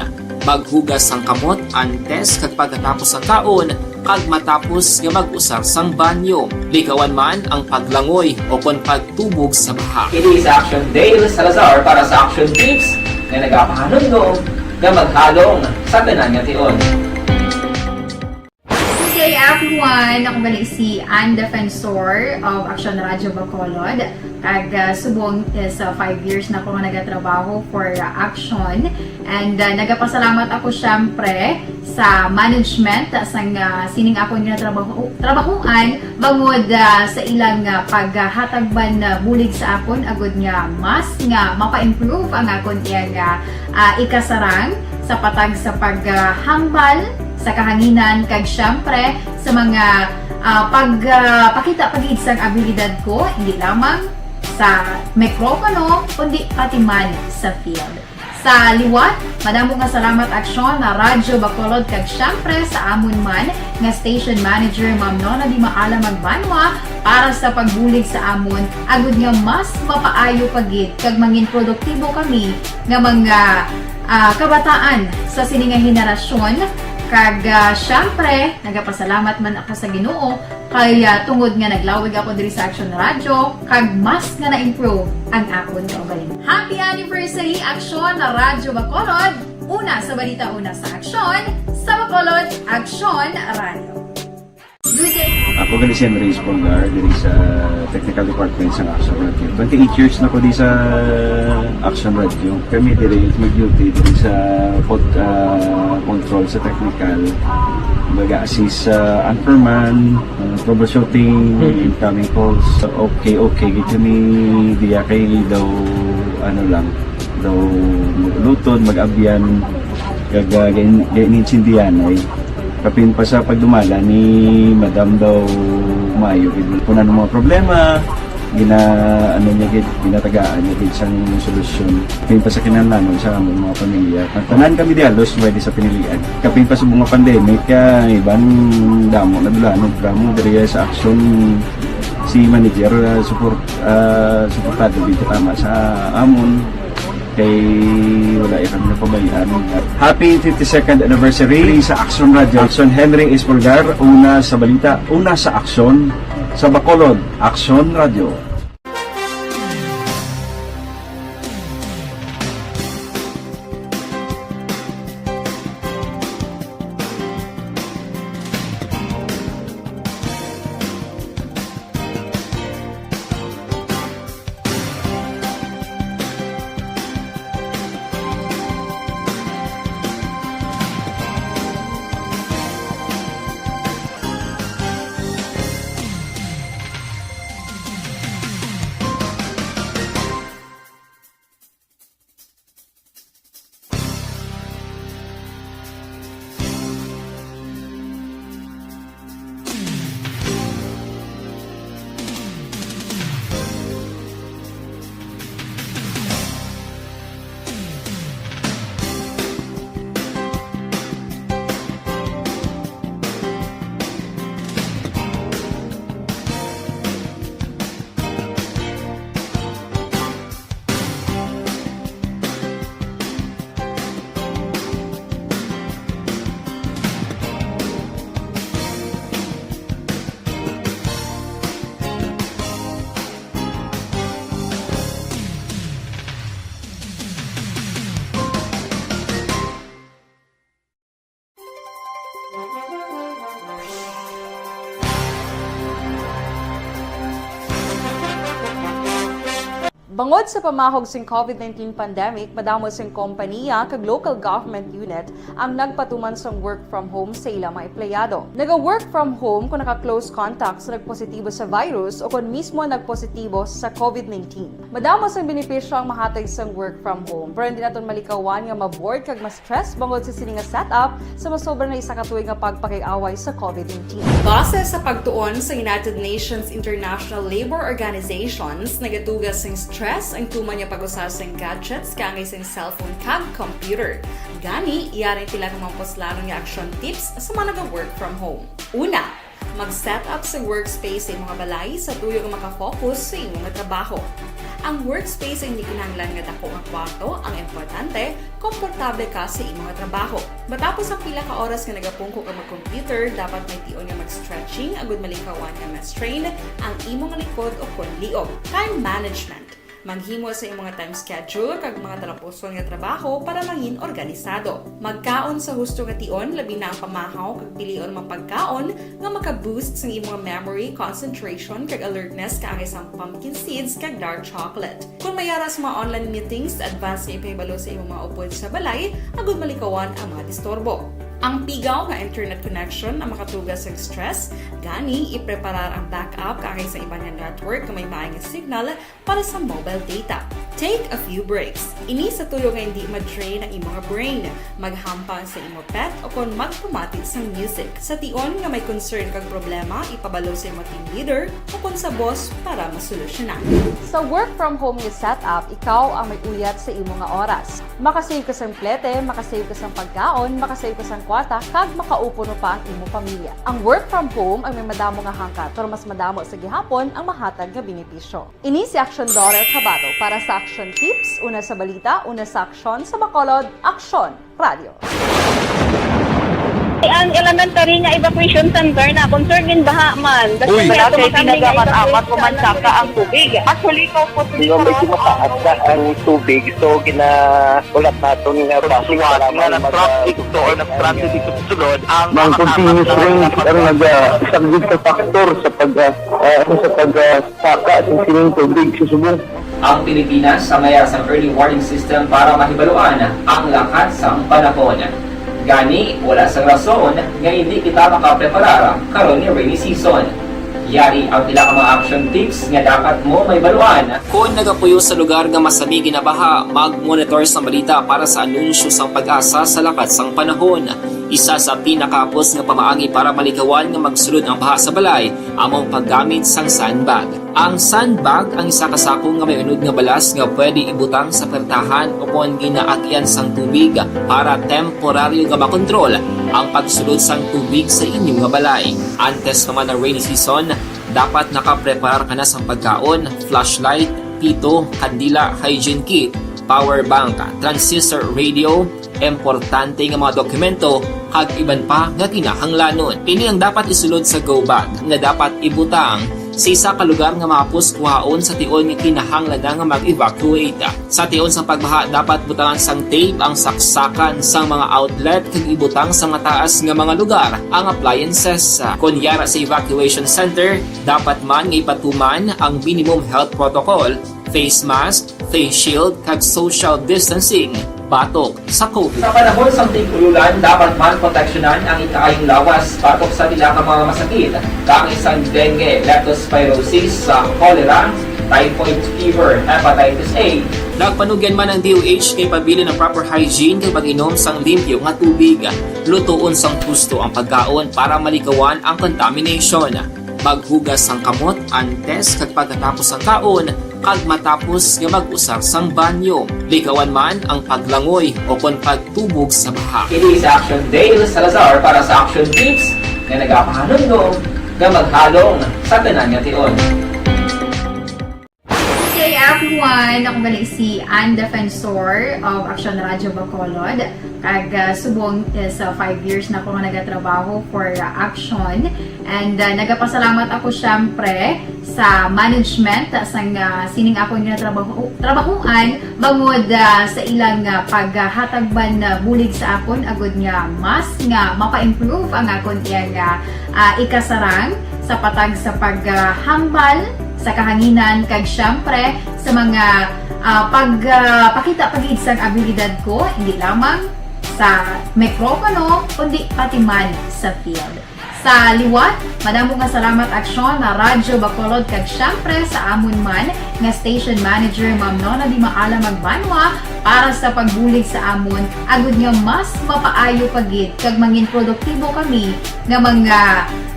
Maghugas sang kamot antes kag pagkatapos sang kaon, kag matapos nga mag-usar sang banyo. Likawan man ang paglangoy o kon pagtubog sa baha. Ini si Action Dale Salazar para sa Action Tips nga nagapahanumdom nga maghalong sa tanan nga tion. Good day, everyone! Ako gali si Ann Defensor of Action Radio Bacolod. Kag, ah, subong is, ah, five years na ako nga nagatrabaho for, ah, Action. And, ah, nagapasalamat ako, syempre, sa management sang, ah, sining akon nga trabaho, trabahuan, bangod, ah, sa ilang, ah, paghatag man, ah, bulig sa akon, agud nga mas nga mapa-improve ang akon iyang, ah, ah, ikasarang sa patag sa paghambal sa kahanginan, kag syempre sa mga, ah, pag, ah, pakita pa gid sang abilidad ko, hindi lamang sa mikropono, kundi pati man sa field. Sa liwat, madamo nga salamat, Aksyon, na Radyo Bacolod, kag syempre sa amon man nga station manager, Ma'am Nona Di Maala Magbanwa, para sa pagbulig sa amon, agud nga mas mapaayo pa gid kag mangin produktibo kami nga mga, ah, kabataan sa sini nga henerasyon. Kag, ah, syempre, nagapasalamat man ako sa Ginoo kay, ah, tungod nga naglawig ako diri sa Action Radio, kag mas nga na-improve ang akon kaugalingon. Happy anniversary, Action Radyo Bacolod! Una sa balita, una sa aksyon, sa Bacolod, Action Radio. Ako gali si Henry Espolgar, diri sa technical department sa Action Radio. Twenty-eight years na ko di sa Action Radio. Kami diri mag-duty diri sa pod-, ah, control sa technical. Mag-assist sa anchorman, ah, troubleshooting, incoming calls. Okay, okay. Gid kami diya kay daw, ano lang, daw mag-ulutod, mag-abyan, kag, ah, gain-, gain-, intindihan ay. Kapin pa sa pagdumala ni Madam daw maayo gid. Kung ano mga problema, gina-, ano niya gid, ginatagaan niya gid sang solusyon. Kapin pa sa kinahanglanon sa among mga pamilya. Tanan kami di halos pwede sa pinilian. Kapin pa sa mga pandemic, ah, iban damo na dula, no, damo diri sa Action si manager, ah, support, ah, suportado gid katama sa amon. Kay wala iya kami napabayaan. Happy fifty-second anniversary sa Action Radio. Action Henry Espolgar, una sa balita, una sa aksyon, sa Bacolod, Action Radio. Bangod sa pamahog sing COVID nineteen pandemic, madamo sing kompaniya kag local government unit ang nagpatuman sang work from home sa ila mga empleyado. Naga-work from home kon naka-close contact sa nagpositibo sa virus o kon mismo nagpositibo sa COVID nineteen. Madamo sang benepisyo ang mahatag sang work from home, pero hindi naton malikawan nga ma-bored kag ma-stress bangod sa sini nga setup sa masobra na isa ka tuig nga pagpakig-away sa COVID nineteen. Base sa pagtuon sa United Nations International Labor Organizations, nagatuga sing stress ang tuman nga pag-usa sing gadgets kaangay sing cellphone kag computer. Gani, yari ang pila ka mga puslanon nga action tips sa mga naga-work from home. Una, mag-set up sa workspace sa imo nga balay sa tuyo nga makafocus sa imo nga trabaho. Ang workspace ay hindi kinahanglan nga dako nga kwarto, ang importante, komportable ka sa imo nga trabaho. Matapos ang pila ka oras nga nagapungko ka mag-computer, dapat may tion nga mag-stretching agud malikawan nga ma-strain ang imo nga likod o kon liog. Time management. Maghimo sa imo nga time schedule kag mga talapuson nga trabaho para mangin organisado. Magkaon sa husto nga tion, labi na ang pamahaw kag pilion man pagkaon nga maka-boost sang imo nga memory, concentration, kag alertness kaangay sang pumpkin seeds kag dark chocolate. Kon may ara sa mga online meetings, advance nga ipahibalo sa imo mga upod sa balay agud malikawan ang mga disturbo. Ang pigaw nga internet connection ang makatuga sang stress, gani ipreparar ang backup kaangay sa iban nga network nga may maay nga signal para sa mobile data. Take a few breaks. Ini sa tuyo nga hindi ma-drain ang imo nga brain. Maghampang sa imo pet o kon magpamati sang music. Sa tion nga may concern kag problema, ipabalo sa imo team leader o kon sa boss para masolusyonan. Sa work from home nga setup, ikaw ang may uyat sa imo nga oras. Makasave ka sang plete, makasave ka sang pagkaon, makasave ka sang kwarta, kag makaupo pa ang imo pamilya. Ang work from home ang may madamo nga hangkat, pero mas madamo sa gihapon ang mahatag nga benepisyo. Ini si Action Daughter Cabato para sa Action Tips, una sa balita, una sa aksyon, sa Bacolod, Action Radio. Ang ila Elementary nga evacuation center na, concern in baha man. Basta Uy. Kaya Wala kay tumakami nga pinagaman evacuation apat ko man center. Saka ang tubig. Actually, ikaw po Di ba, medyo mataas na ang tubig, so ginaulat naton nga Pagsuwat para nga mag-, nag-traffic to or nag-traffic ito sulod ang Ang mga continuous kapatid rain na ang naga-, isang big factor sa pag, ah, ah, sa pag, ah, saka sa sining tubig sa subong. Ang Pilipinas ang mayara sang early warning system para mahibaluan ang lakat sang panahon. Gani, wala sang rason nga hindi kita makapreparar karon nga rainy season. Yari ang pila ka mga action tips nga dapat mo mahibaluan. Kon nagapuyo sa lugar nga masami ginabaha, mag-monitor sang balita para sa anunsyo sang PAGASA sa lakat sang panahon. Isa sa pinakahapos nga pamaagi para malikawan nga magsulod ang baha sa balay amo ang paggamit sang sandbag. Ang sandbag ang isa ka sako nga may unod nga balas nga pwede ibutang sa pertahan o kon ginaagyan sang tubig para temporaryo nga makontrol ang pagsulod sang tubig sa inyo nga balay. Antes pa man ang rainy season, dapat nakapreparar ka na sang pagkaon, flashlight, pito, kandila, hygiene kit, power bank, transistor radio, importante nga mga dokumento, kag iban pa nga kinahanglanon. Ini ang dapat isulod sa go bag nga dapat ibutang sa isa ka lugar nga mahapos kuhaon sa tion nga kinahanglan na nga mag-evacuate. Sa tion sang pagbaha, dapat butangan sang tape ang saksakan sang mga outlet kag ibutang sa mataas nga mga lugar ang appliances. Kon yara sa evacuation center, dapat man nga ipatuman ang minimum health protocol, face mask, face shield, kag social distancing batok sa COVID. Sa panahon sang tig-ululan, dapat man proteksyonan ang ikaayong lawas batok sa pila ka mga masakit, kaangay sang dengue, leptospirosis, sa cholera, typhoid fever, hepatitis A. Nagpanugyan man ang D O H nga ipabilin ang proper hygiene kag pag-inom sang limpyo nga tubig. Lutoon sang husto ang pagkaon para malikawan ang contamination. Maghugas sang kamot antes kag pagkatapos sang kaon, kag matapos nga mag-usar sang banyo. Likawan man ang paglangoy o kon pagtubog sa baha. Kini si Action Dale Salazar para sa Action Tips nga nagapahanumdom nga maghalong sa tanan nga tion. Good day, everyone! Ako gali si Ann Defensor of Action Radio Bacolod. Kag, ah, subong, eh, sa five years na ako nga nagatrabaho for, ah, Action. And, ah, nagapasalamat ako, syempre, sa management, ah, sang, ah, sining akong ginatrabaho-, trabahoan, bangod, ah, sa ilang, ah, paghatag man, ah, bulig sa akon, agud nga mas nga mapa-improve ang akon iyang, ah, ah, ikasarang sa patag sa paghambal sa kahanginan, kag, syempre, sa mga, ah, pag, ah, pakita pa gid sang abilidad ko, hindi lamang sa mikropono, kundi pati man sa field. Sa liwat, madamo nga salamat, Aksyon, na Radyo Bacolod, kag syempre sa amon man nga station manager, Ma'am Nona Di Maala Magbanwa, para sa pagbulig sa amon, agud nga mas mapaayo pa gid kag mangin produktibo kami nga mga,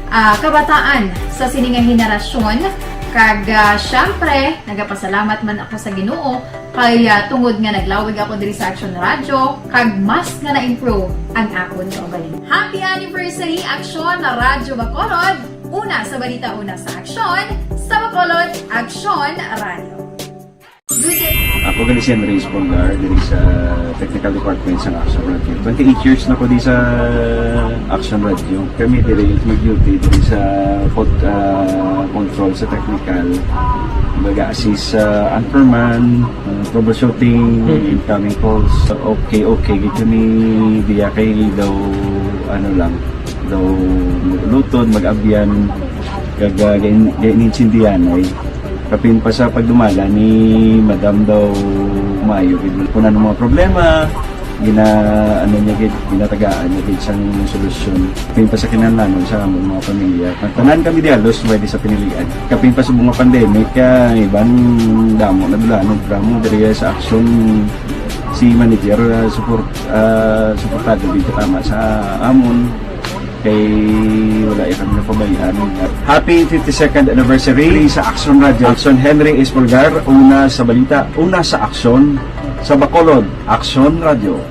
ah, kabataan sa sini nga henerasyon. Kag, ah, syempre, nagapasalamat man ako sa Ginoo kay, ah, tungod nga naglawig ako diri sa Action Radio, kag mas nga na-improve ang akon kaugalingon. Happy anniversary, Action na Radyo Bacolod! Una sa balita, una sa aksyon, sa Bacolod, Action Radio. Good day. Ako gali si Henry Espolgar, diri sa technical department sa Action Radio. Twenty-eight years na ko di sa Action Radio. Kami diri mag-duty diri sa pod-, ah, control sa technical. Baga assist sa anchorman, ah, troubleshooting, Mhm. incoming calls. Okay, okay, gid kami diya kay daw, ano lang, daw lutod, mag-abyan, kag, ah, gain-, gainintindihan ay. Kapin pa sa pagdumala ni Madam daw maayo gid. Kung ano mga problema, gina-, ano niya gid, ginatagaan niya gid sang solusyon. Kapin pa sa kinahanglanon sa among mga pamilya. Tanan kami di halos pwede sa pinilian. Kapin pa sa mga pandemic, ah, iban damo na dulanon, programa diri sa Action si manager, ah, support, ah, suportado gid tama sa amon. Kay wala ya kami napabayaan. Happy fifty-second anniversary sa Action Radio. Action Henry Espolgar, una sa balita, una sa aksyon, sa Bacolod, Action Radio.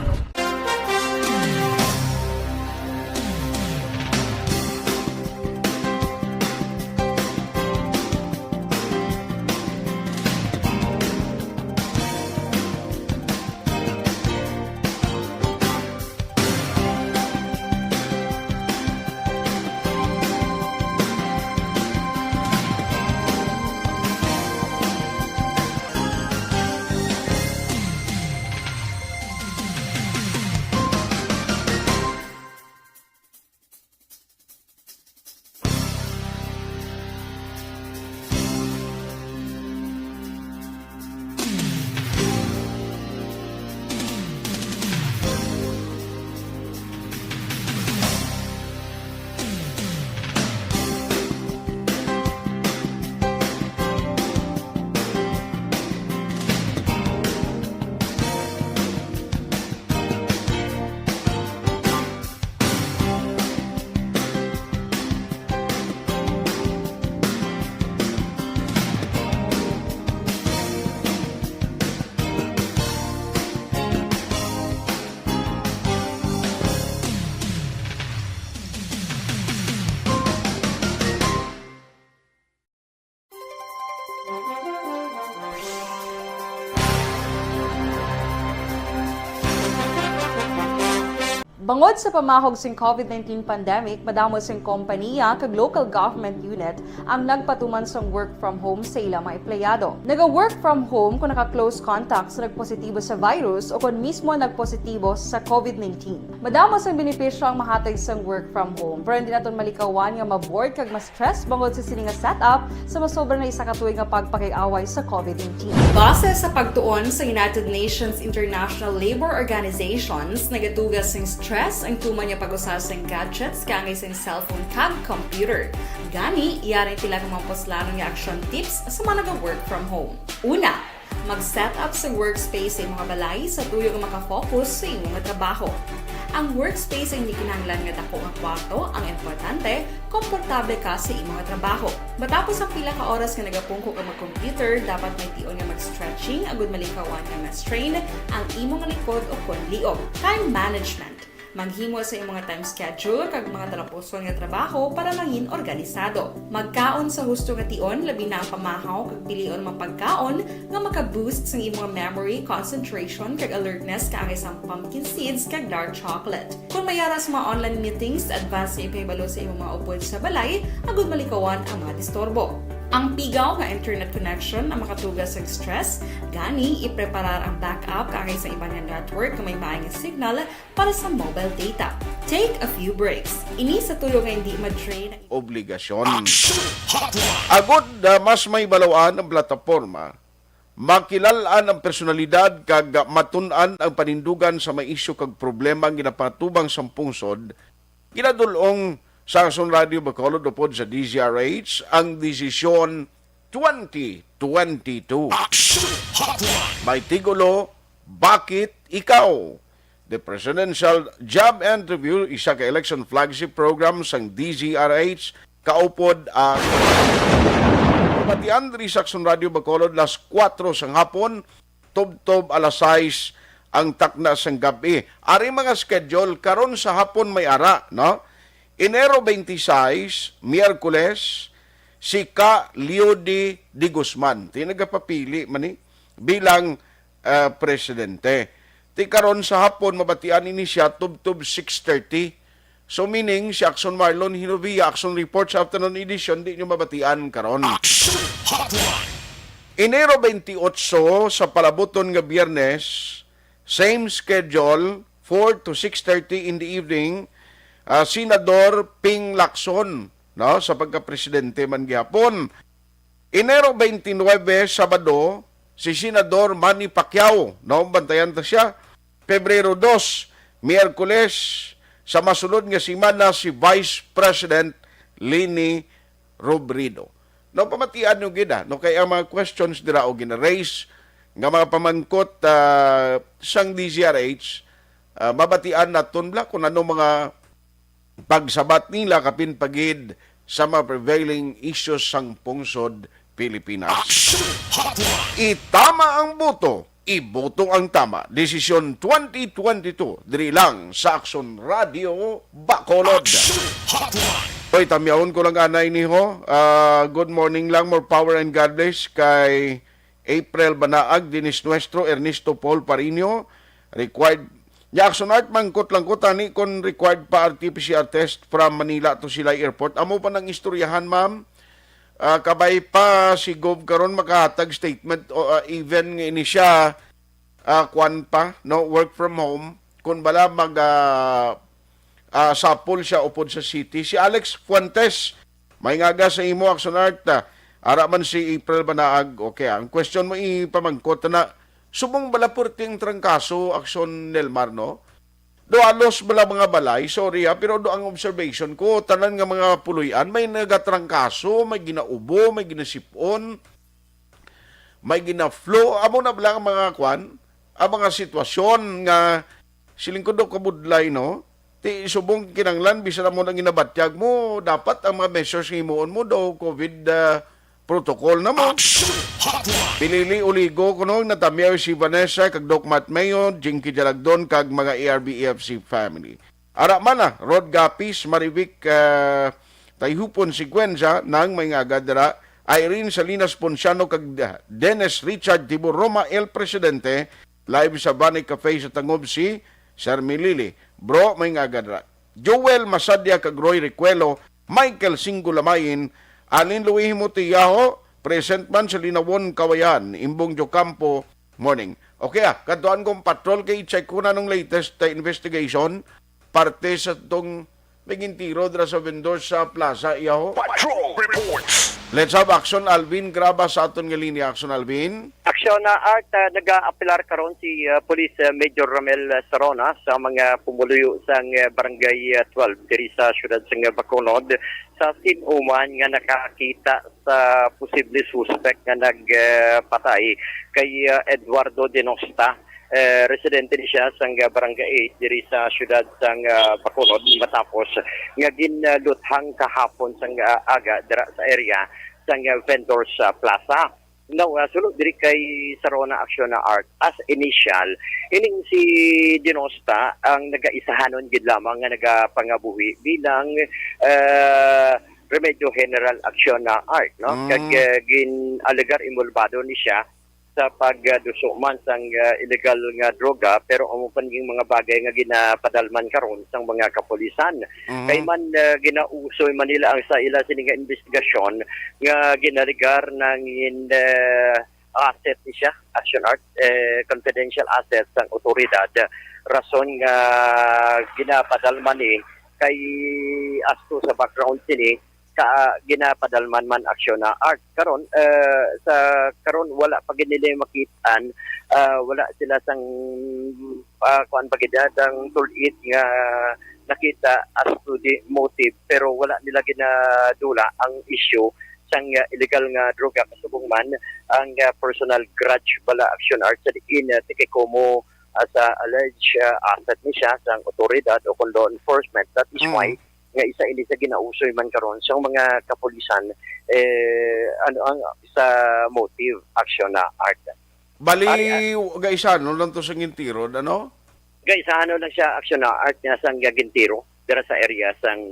Bangod sa pamahog sing COVID nineteen pandemic, madamo sing kompaniya kag local government unit ang nagpatuman sang work from home sa ila mga empleyado. Naga-work from home kung naka-close contact sa nagpositibo sa virus o kon mismo nagpositibo sa COVID nineteen. Madamo sang benepisyo ang mahatag sang work from home, pero hindi naton malikawan nga ma-bored kag ma-stress bangod sa sini nga setup sa masobra na isa ka tuig nga pagpakig-away sa COVID nineteen. Base sa pagtuon sa United Nations International Labour Organizations, nagatuga sing stress ang tuman nga pag-usa sing gadgets kaangay sing cellphone kag computer. Gani, yari sila nga mga puslanon nga action tips sa mga naga-work from home. Una, mag-set up sa workspace sa imong balay sa tuyo nga makafocus sa imong trabaho. Ang workspace ay hindi kinahanglan nga dako nga kwarto, ang importante, komportable ka sa imong trabaho. Matapos ang pila ka oras nga nagapungko ka mag-computer, dapat may tion nga mag-stretching agud malikawan nga ma-strain ang imong likod o kon liog. Time management. Maghimo sa imong time schedule kag mga talapuson nga trabaho para mangin organisado. Magkaon sa husto nga tion, labi na ang pamahaw kag pilion mga pagkaon nga maka-boost sang imong memory, concentration, kag alertness kaangay sang pumpkin seeds kag dark chocolate. Kung may ara sa mga online meetings, advance nga ipahibalo sa imong mga upod sa balay agud malikawan ang mga disturbo. Ang pigaw nga internet connection ang makatuga sa stress, gani ipreparar ang backup kaangay sa iban nga network nga may maay nga signal para sa mobile data. Take a few breaks. Ini sa tuyo nga hindi ma-drain ang obligasyon. Agod, ah, mas may balawan ang plataporma, makilalan ang personalidad kag matun-an ang panindugan sa mga isyu kag problema ang ginapatubang sa pungsod, ginadul-ong sa Aksyon Radio Bacolod upod sa D Z R H ang Desisyon twenty twenty-two. Action Hotline. May titulo, Bakit Ikaw? The Presidential Job Interview, isa ka election flagship program sang D Z R H, kaupod ang pabatian diri sa Aksyon Radio Bacolod, las kuwatro sang hapon, tubtob alas sais ang takna sang gab-i. Ari mga schedule, karon sa hapon may ara, no? Enero twenty-six, Miyerkules, si Ka Leody de Guzman. Ti nagapapili man ni bilang, ah, presidente. Ti karon sa hapon, mabatian ini siya tubtob six thirty. So, meaning, si Aksyon Marlon Hinovia, Aksyon Report sa afternoon edition, di nyo mabatian karon. Action Hotline. Enero twenty-eight sa palabuton nga Biyernes, same schedule, four to six thirty in the evening, ah, Senador Ping Lacson, no, sa pagkapresidente man gihapon. Enero twenty-nine, Sabado, si Senador Manny Pacquiao, no, bantayan ta siya. Pebrero dos, Miyerkules, sa masunod nga semana, si Vice President Leni Robredo. No, pamatian nyo gid, ah, no, kay ang mga questions dira o gina-raise nga mga pamangkot, ah, sang D Z R H, ah, mabatian naton bala kung ano mga pagsabat nila kapin pa gid sa mga prevailing issues sang pungsod Pilipinas. Action Hotline. Itama ang boto, iboto ang tama. Desisyon twenty twenty-two, diri lang sa Aksyon Radio Bacolod. Action Hotline. Oy, tamyawon ko lang anay ni ho. Ah, good morning lang, more power and God bless kay April Banaag, Dennis Nuestro, Ernesto Paul Parino, required. Nya, Action Art, mangkot lang ko, tani kon required pa R T P C R test from Manila to Silay Airport. Amo pa nang istoryahan, ma'am. Ah, kabay pa si Gov karon makahatag statement o, ah, even nga ini siya, ah, kwan pa, no, work from home. Kun bala mag, ah, ah, sapol siya upod sa city. Si Alex Fuentes, may ngaga sa imo, Action Art, ah, ara man si April Banaag. Okay, ang question mo, ipamangkot na, subong bala purting trangkaso, Action Nelmar, no? Do alos bala mga balay, sorry ha, pero do ang observation ko, tanan nga mga puloy-an, may nagatrangkaso, may ginaubo, may ginasipon, may gina-flu, amo na bala ang mga kwan, ang mga sitwasyon nga siling ko do kabudlay, no? Ti subong kinanglan, bisan amo nang ginabatyag mo, dapat ang mga measures nga himuon mo do COVID, ah, protocol na mo. Action Hotline. Pilili uligo kuno, natamiyaw si Vanessa kag Doc Matt Mayo, Jinky Jalagdon kag mga A R B F C family. Ara man na, Rod Gapis, Marivic, ah, Tayhupon, Siguenza, nang may nga agad dira, Irene Salinas Ponciano kag Dennis Richard Tiburoma, El Presidente, live sa Bani Cafe sa Tangob si Sir Milili. Bro, may nga gadra. Joel Masadia kag Roy Recuelo, Michael Singgo Lamayin, Alin Luihimo Tiyaho, present man sa Linawon, Kawayan, Imbong Jocampo, morning. Okay, ah, kadtuan kong patrol kay check ko na nung latest, ah, investigation, parte sa tong may gintiro dira sa vendor sa plaza, iyaho. Patrol reports. Let's have Action Alvin Graba sa aton nga linya. Action Alvin. Action na Art, ah, nag-aapelar karon si, ah, Police, ah, Major Ramel, ah, Sarona sa mga pumuluyo sang, ah, Barangay, ah, twelve diri sa siyudad sang, ah, Bacolod sa sin-o man nga nakakita sa posible suspect nga nagpatay kay, ah, Eduardo Denosta. Eh, residente ni siya sang, ah, Barangay eight diri sa siyudad sang, ah, Bacolod matapos nga ginluthang kahapon sang, ah, aga dira sa area sang, ah, Vendors, ah, Plaza. Now, ah, suno diri kay Sarona Action na Art, as initial, ining si Denosta ang nagaisahanon gid lamang nga nagapangabuhi bilang, ah, Remedyo General Action na Art, no? Mm. Kag, ah, gin-alegar involbado ni siya sa pagduso man sang, ah, illegal nga droga, pero amo pa ning mga bagay nga ginapadalman karon sang mga kapulisan. Mhm. Kay man, ah, ginausoy man nila ang sa ila sini nga investigasyon nga ginalegar nangin, ah, asset ni siya, Action Art, eh, confidential asset sang otoridad. Rason nga ginapadalman ni kay asto sa background sini, ka ginapadalman man Action na Art. Karon, eh, sa karon wala pa gid nila makit-an, ah, wala sila sang, ah, kuan pa gid, ah, sang tul-id nga nakita as to the motive, pero wala nila ginadula ang issue sang, ah, illegal nga droga, kasubong man ang, ah, personal grudge bala Action Art sa diin, ah, tiki-kumo, ah, sa alleged, ah, asset ni siya sang otoridad o kon law enforcement. That is Mm. why nga isa ini sa ginausoy man karon sang mga kapulisan, eh, ano ang sa motive Action na Art. Bali, Ari, ah. Gaisahanon lang to sa gintiro, ano? Gaisahanon lang siya Action na Art nga sang gintiro dira sa area sang,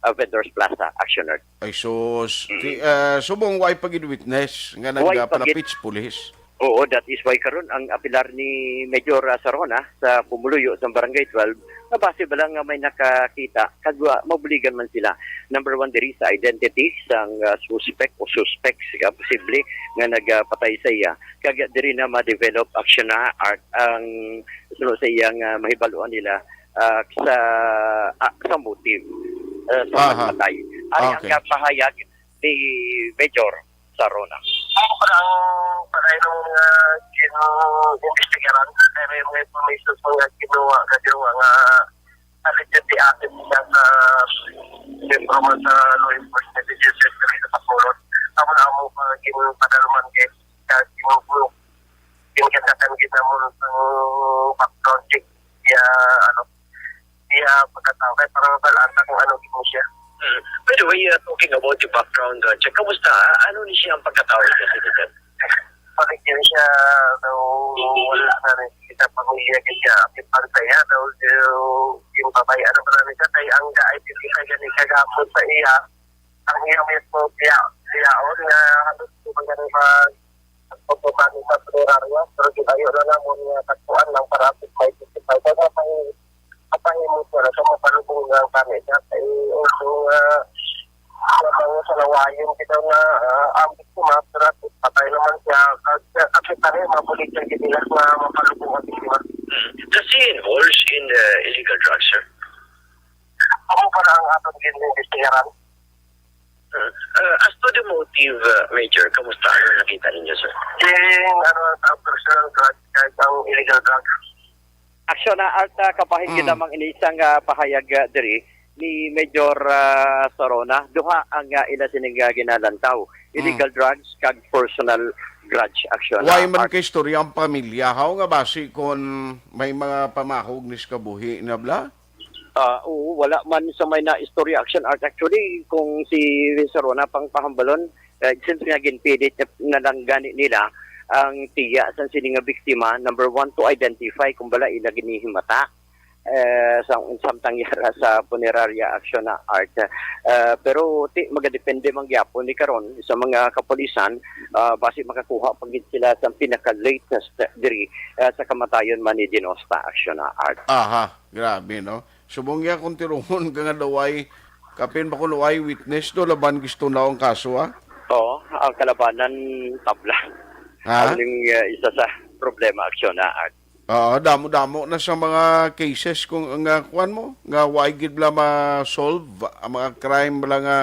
ah, Vendors Plaza, Action Art. Ay, sus. Mm. Ti-, ah, subong wa pa gid witness nga Wa pa gid. nagpalapit sa pulis. Oo, that is why karon ang apelar ni Major, ah, Sarona sa pumuluyo sa Barangay twelve, nga base ba lang nga may nakakita, kag, ah, mabuligan man sila. Number one diri sa identity sang, ah, suspect o suspects, ah, posible nga nagapatay sa iya. Kag diri na ma-develop Action na Art ang suno sa iya nga mahibaluan nila, ah, sa, ah, sa motive, ah, sa Aha. pagpatay. Ari ang, Okay. ah, pahayag ni Major Sarona. Ako pa lang, para yung mga gin-, investigaran, kaya may mga information sa mga kinuha, kadiwa nga, allegedly, atin siya sa, sa mga sa law enforcement agencies diri sa Bacolod. Amo na amo pa, gin-, padalman kay, kay, gin-, gin-, gin-, gin-, gin-, gin-, iya, ano, iya pagkatao, kay para mabalaan ta kung ano gid siya. Mm. By the way, uh, talking about the background, uh, check, kamusta? Ah, ano ni siya ang pagkatao niya, Senator? Pamilya siya, daw wala na rin kita pamilya kay siya. Pipantay, ha, daw, daw, yung babae, ano ba namin siya, kay ang ga-identify gani kagapon sa iya, ang iya mismo siya, siya, o, nga, ano, kung magkano ba, pagpapano sa punerarya, pero gitayo na namon nga tagpuan lang para at least may twenty-five. Kaya mapang-, mapahimo siya na sa mapalubong nga kami siya. Kay also nga, sa mga salawayon kita na, ah, ang biktima, pero at least patay naman siya. Kag, at least, ano, mabulig siya gid nila nga mapalubong ang biktima. Mm. Does he involves in the illegal drugs, sir? Amo pa na ang aton gin-, investigaran. Uh, uh, as to the motive, uh, Major, kamusta? Ano nakita ninyo, sir? Yung, ano, ang personal drugs, kahit ang illegal drugs. Action na Art, ah, kabahin Mm. gid lamang ini sang, ah, pahayag, ah, diri ni Major, ah, Sorona. Duha ang, ah, ila sining, ah, ginalantaw. Mm. Illegal drugs kag personal grudge. Action Why na man Art. Kay istorya ang pamilya? How nga basi kung may mga pamahog ni sa kabuhi na bla? Ah, oo, wala man sa may na istorya Action Art. Actually, kung si Sarona pang pahambalon, eh, since nga ginpilit na, na lang gani nila ang tiya sa sini nga biktima, number one, to identify kung bala ila ginihimata. eh, sa, samtang yara sa punerarya aksyon na art. Eh, pero ti, magadepende man gyapon ni karon sa mga kapulisan, ah, basi makakuha pa gid sila sa pinaka-latest diri, eh, sa kamatayon man ni Dinosta aksyon na art. Aha, grabe, no? Subong niya kung tirungon ka nga daw ay, kapin ba kung daw ay witness do, laban gusto na ang kaso, ah? Oo, ang kalabanan tabla. Ha? Ang, eh, isa sa problema aksyon na art. Oo, damo-damo na sa mga cases kung nga kuan mo, nga wa gid bala ma-solve ang mga crime bala nga,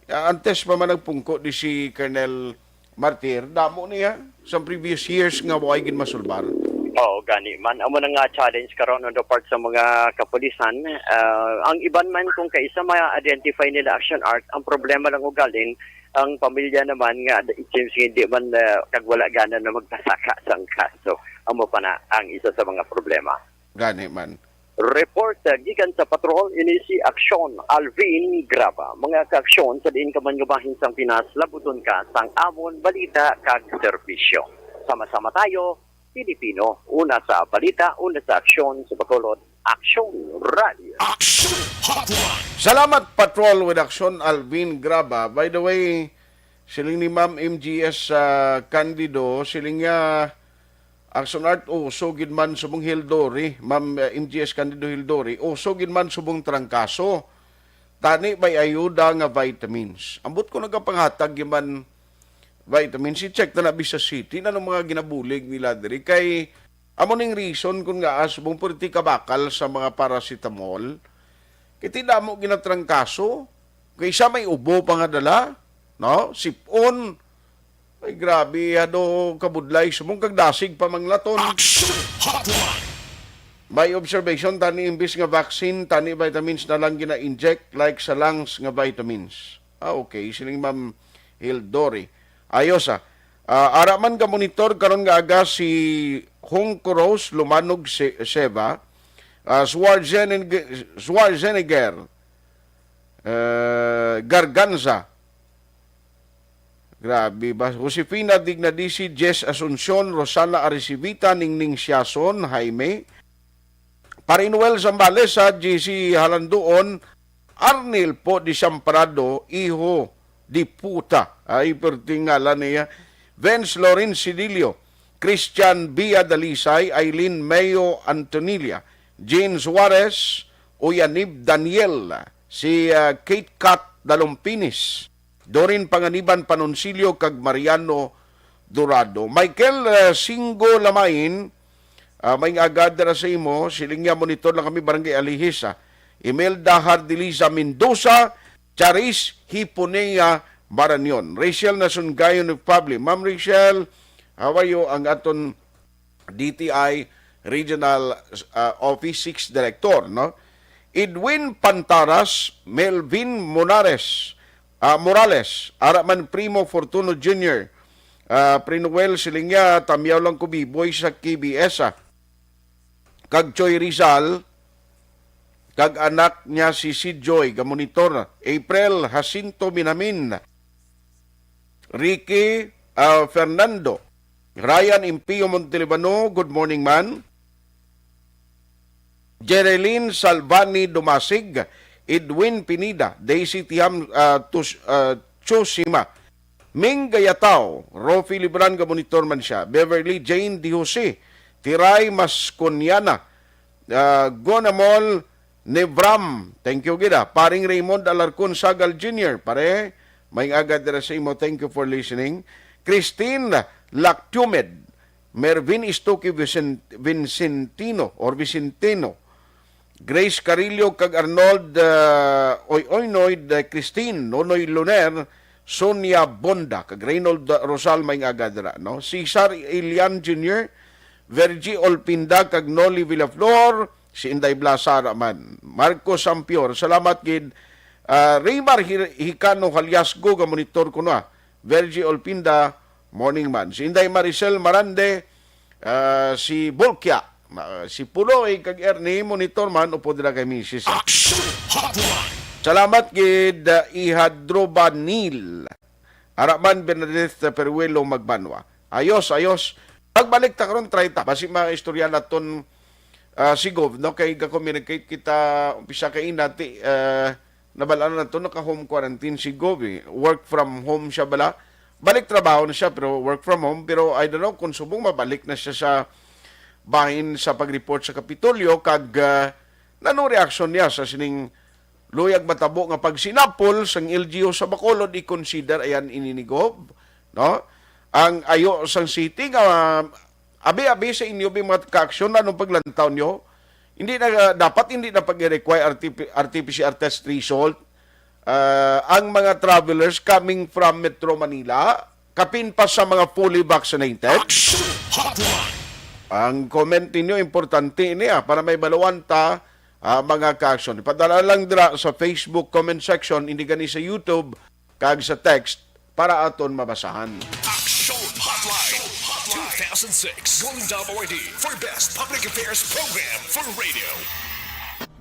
ah, antes pa man nagpungko di si Colonel Martir, damo niya sa previous years nga wa gid masulbar. Oo, gani man. Amo na nga challenge karon on the part sa mga kapulisan. Ah, ang iban man kung kaisa ma-identify nila action art, ang problema lang ugalin, ang pamilya naman nga it seems nga hindi man, ah, kag wala gana na magpasaka sang kaso. Amo pa na ang isa sa mga problema. Gani man. Report, ah, gikan sa patrol, ini si Aksyon Alvin Graba. Mga kaaksyon sa diin ka man nga bahin sang Pinas, labuton ka sang amon balita kag serbisyo. Sama-sama tayo, Pilipino. Una sa balita, una sa aksyon, sa Bacolod, Aksyon Radio. Action Hotline. Salamat, Patrol with Action, Alvin Graba. By the way, siling ni Ma'am M G S, ah, Candido, siling niya, Action Art, uso gid man subong Hildori, Ma'am, ah, M G S Candido Hildori, uso gid man subong trangkaso. Tani may ayuda nga vitamins. Ambot ko nagapanghatag gid man vitamins, i-check na na bisa city na ng mga ginabulig nila diri. Kay amo ning reason kung nga subong pwerte kabakal sa mga paracetamol. Kay ti damo ginatrangkaso. Kay isa may ubo pa nga dala, no? Sipon. Ay, grabe, ano, kabudlay. Sumong kag dasig pa manglaton. Action Hotline. May observation, tani imbis nga vaccine, tani vitamins na lang gina-inject, like sa lungs nga vitamins. Ah, okay. Siling Ma'am Hildori. Ayos, ah. Ah, ara man ka monitor karon nga aga si Hong Kuros Lumanog Se-, Seva, ah, Schwarzenegger, Schwarzenegger, eh, Garganza. Grabe ba? Josefina Dignadisi, Jess Asuncion, Rosana Aricivita, Ningning Siason, Jaime, Pare Noel Zambales, sa G C Halanduon, Arnil po Desamparado, iho di puta. Ay, perting ngalan niya. Vince Lorin Sidilio, Christian Bia Dalisay, Aileen Mayo Antonilla, Jean Suarez, Uyanib Daniel, si, ah, Kate Kat Dalumpinis, Dorin Panganiban Panonsilio kag Mariano Dorado. Michael, ah, Singgo Lamain, ah, may nga agad dira sa imo, siling niya monitor lang kami, Barangay Alihis, ah. Imelda Hardiliza Mendoza, Charis Hiponea Marañon. Rachel Nasungayon of Pabli. Ma'am Rachel, how are you? Ang aton D T I Regional, ah, Office six Director, no? Edwin Pantaras, Melvin Monares, ah, Morales, ara man Primo Fortuno Junior, ah, Pre Noel, siling niya, tamyaw lang ko, Biboy, sa K B S, ah. Kag Choy Rizal, kag anak niya si Sid Joy, gamonitor. April Jacinto Minamin, Ricky, ah, Fernando, Ryan Impio Montelibano, good morning, man. Jereline Salvani Dumasig, Edwin Pinida, Daisy Tiam, ah, Tus-, ah, Chusima, Ming Gayatao, Rofi Libran, gamonitor man siya, Beverly Jane Di Jose, Tiray Masconiana, ah, Gonamol Nevram, thank you gid, ah. Paring Raymond Alarcon Sagal Junior, pare, may agad dira sa imo, thank you for listening. Christine Lactumed, Mervin Istoque Vicen-, Vincentino or Vicentino, Grace Carillo kag Arnold, ah, Oy Oynoy, ah, Christine, Nonoy Luner, Sonia Bonda, kag Reynold Rosal may agad dira, no? Cesar Ilian Junior, Virgie Olpinda kag Noli Villaflor, si Inday Blasara man. Marco Sampior, salamat gid. Ah, Raymar Hi-, Hicano Haliasgo, ga monitor ko na. Virgie Olpinda, morning man. Si Inday Maricel Marande, ah, si Bulkia, ah, si Puloy kag Ernie, monitor man, upo dira kay misis. Action Hotline. Salamat gid, ah, Ihadroba Neil. Ara man, Bernadette Peruelo Magbanwa. Ayos, ayos. Pagbalik ta karon, treinta. Basi mga istorya naton, Ah, si Gov, no? Kay ga-communicate kita umpisa kay inati, ah, nabal-an na to, naka-home quarantine si Gov, eh. Work from home siya bala. Balik trabaho na siya, pero work from home. Pero I don't know kung subong mabalik na siya sa bahin sa pag-report sa Kapitolyo, kag, ah, nano reaksyon niya sa sining luyag matabo nga pagsinapol sang L G U sa Bacolod, i-consider ayan ini ni Gov, no? Ang ayo sang city nga, abi-abi sa inyo, bi, mga kaaksyon, anong paglantaw nyo? Hindi na, dapat hindi na pag-require R T P, R T P C R test result, ah, ang mga travelers coming from Metro Manila, kapin pa sa mga fully vaccinated. Action Hotline. Ang comment ninyo, importante ini, ah, para may baluan ta, ah, mga kaaksyon. Ipadala lang dira sa Facebook comment section, hindi gani sa YouTube, kag sa text para aton mabasahan. Action Hotline two thousand six Golden Dove Awardee for Best Public Affairs Program for Radio.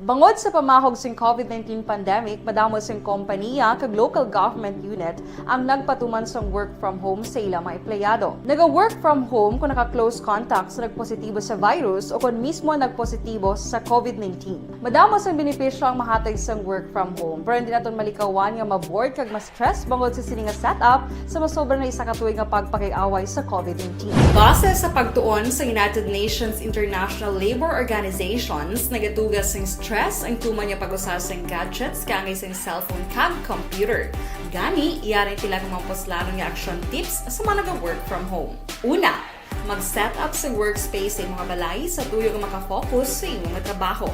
Bangod sa pamahog sing COVID nineteen pandemic, madamo sing kompaniya kag local government unit ang nagpatuman sang work from home sa ila mga empleyado. Naga-work from home kung naka-close contact sa nagpositibo sa virus o kon mismo nagpositibo sa COVID nineteen. Madamo sang benepisyo ang mahatag sang work from home, pero hindi naton malikawan nga ma-bored kag ma-stress bangod sa sini nga setup sa masobra na isa ka tuig nga pagpakig-away sa COVID nineteen. Base sa pagtuon sa United Nations International Labor Organizations, nagatuga sing stress ang tuman nga pag-usa sing gadgets kaangay sing cellphone kag computer. Gani, yari ang pila ka mga puslanon nga action tips sa mga naga-work from home. Una, mag-set up sa workspace sa imong balay sa tuyo nga makafocus sa imong trabaho.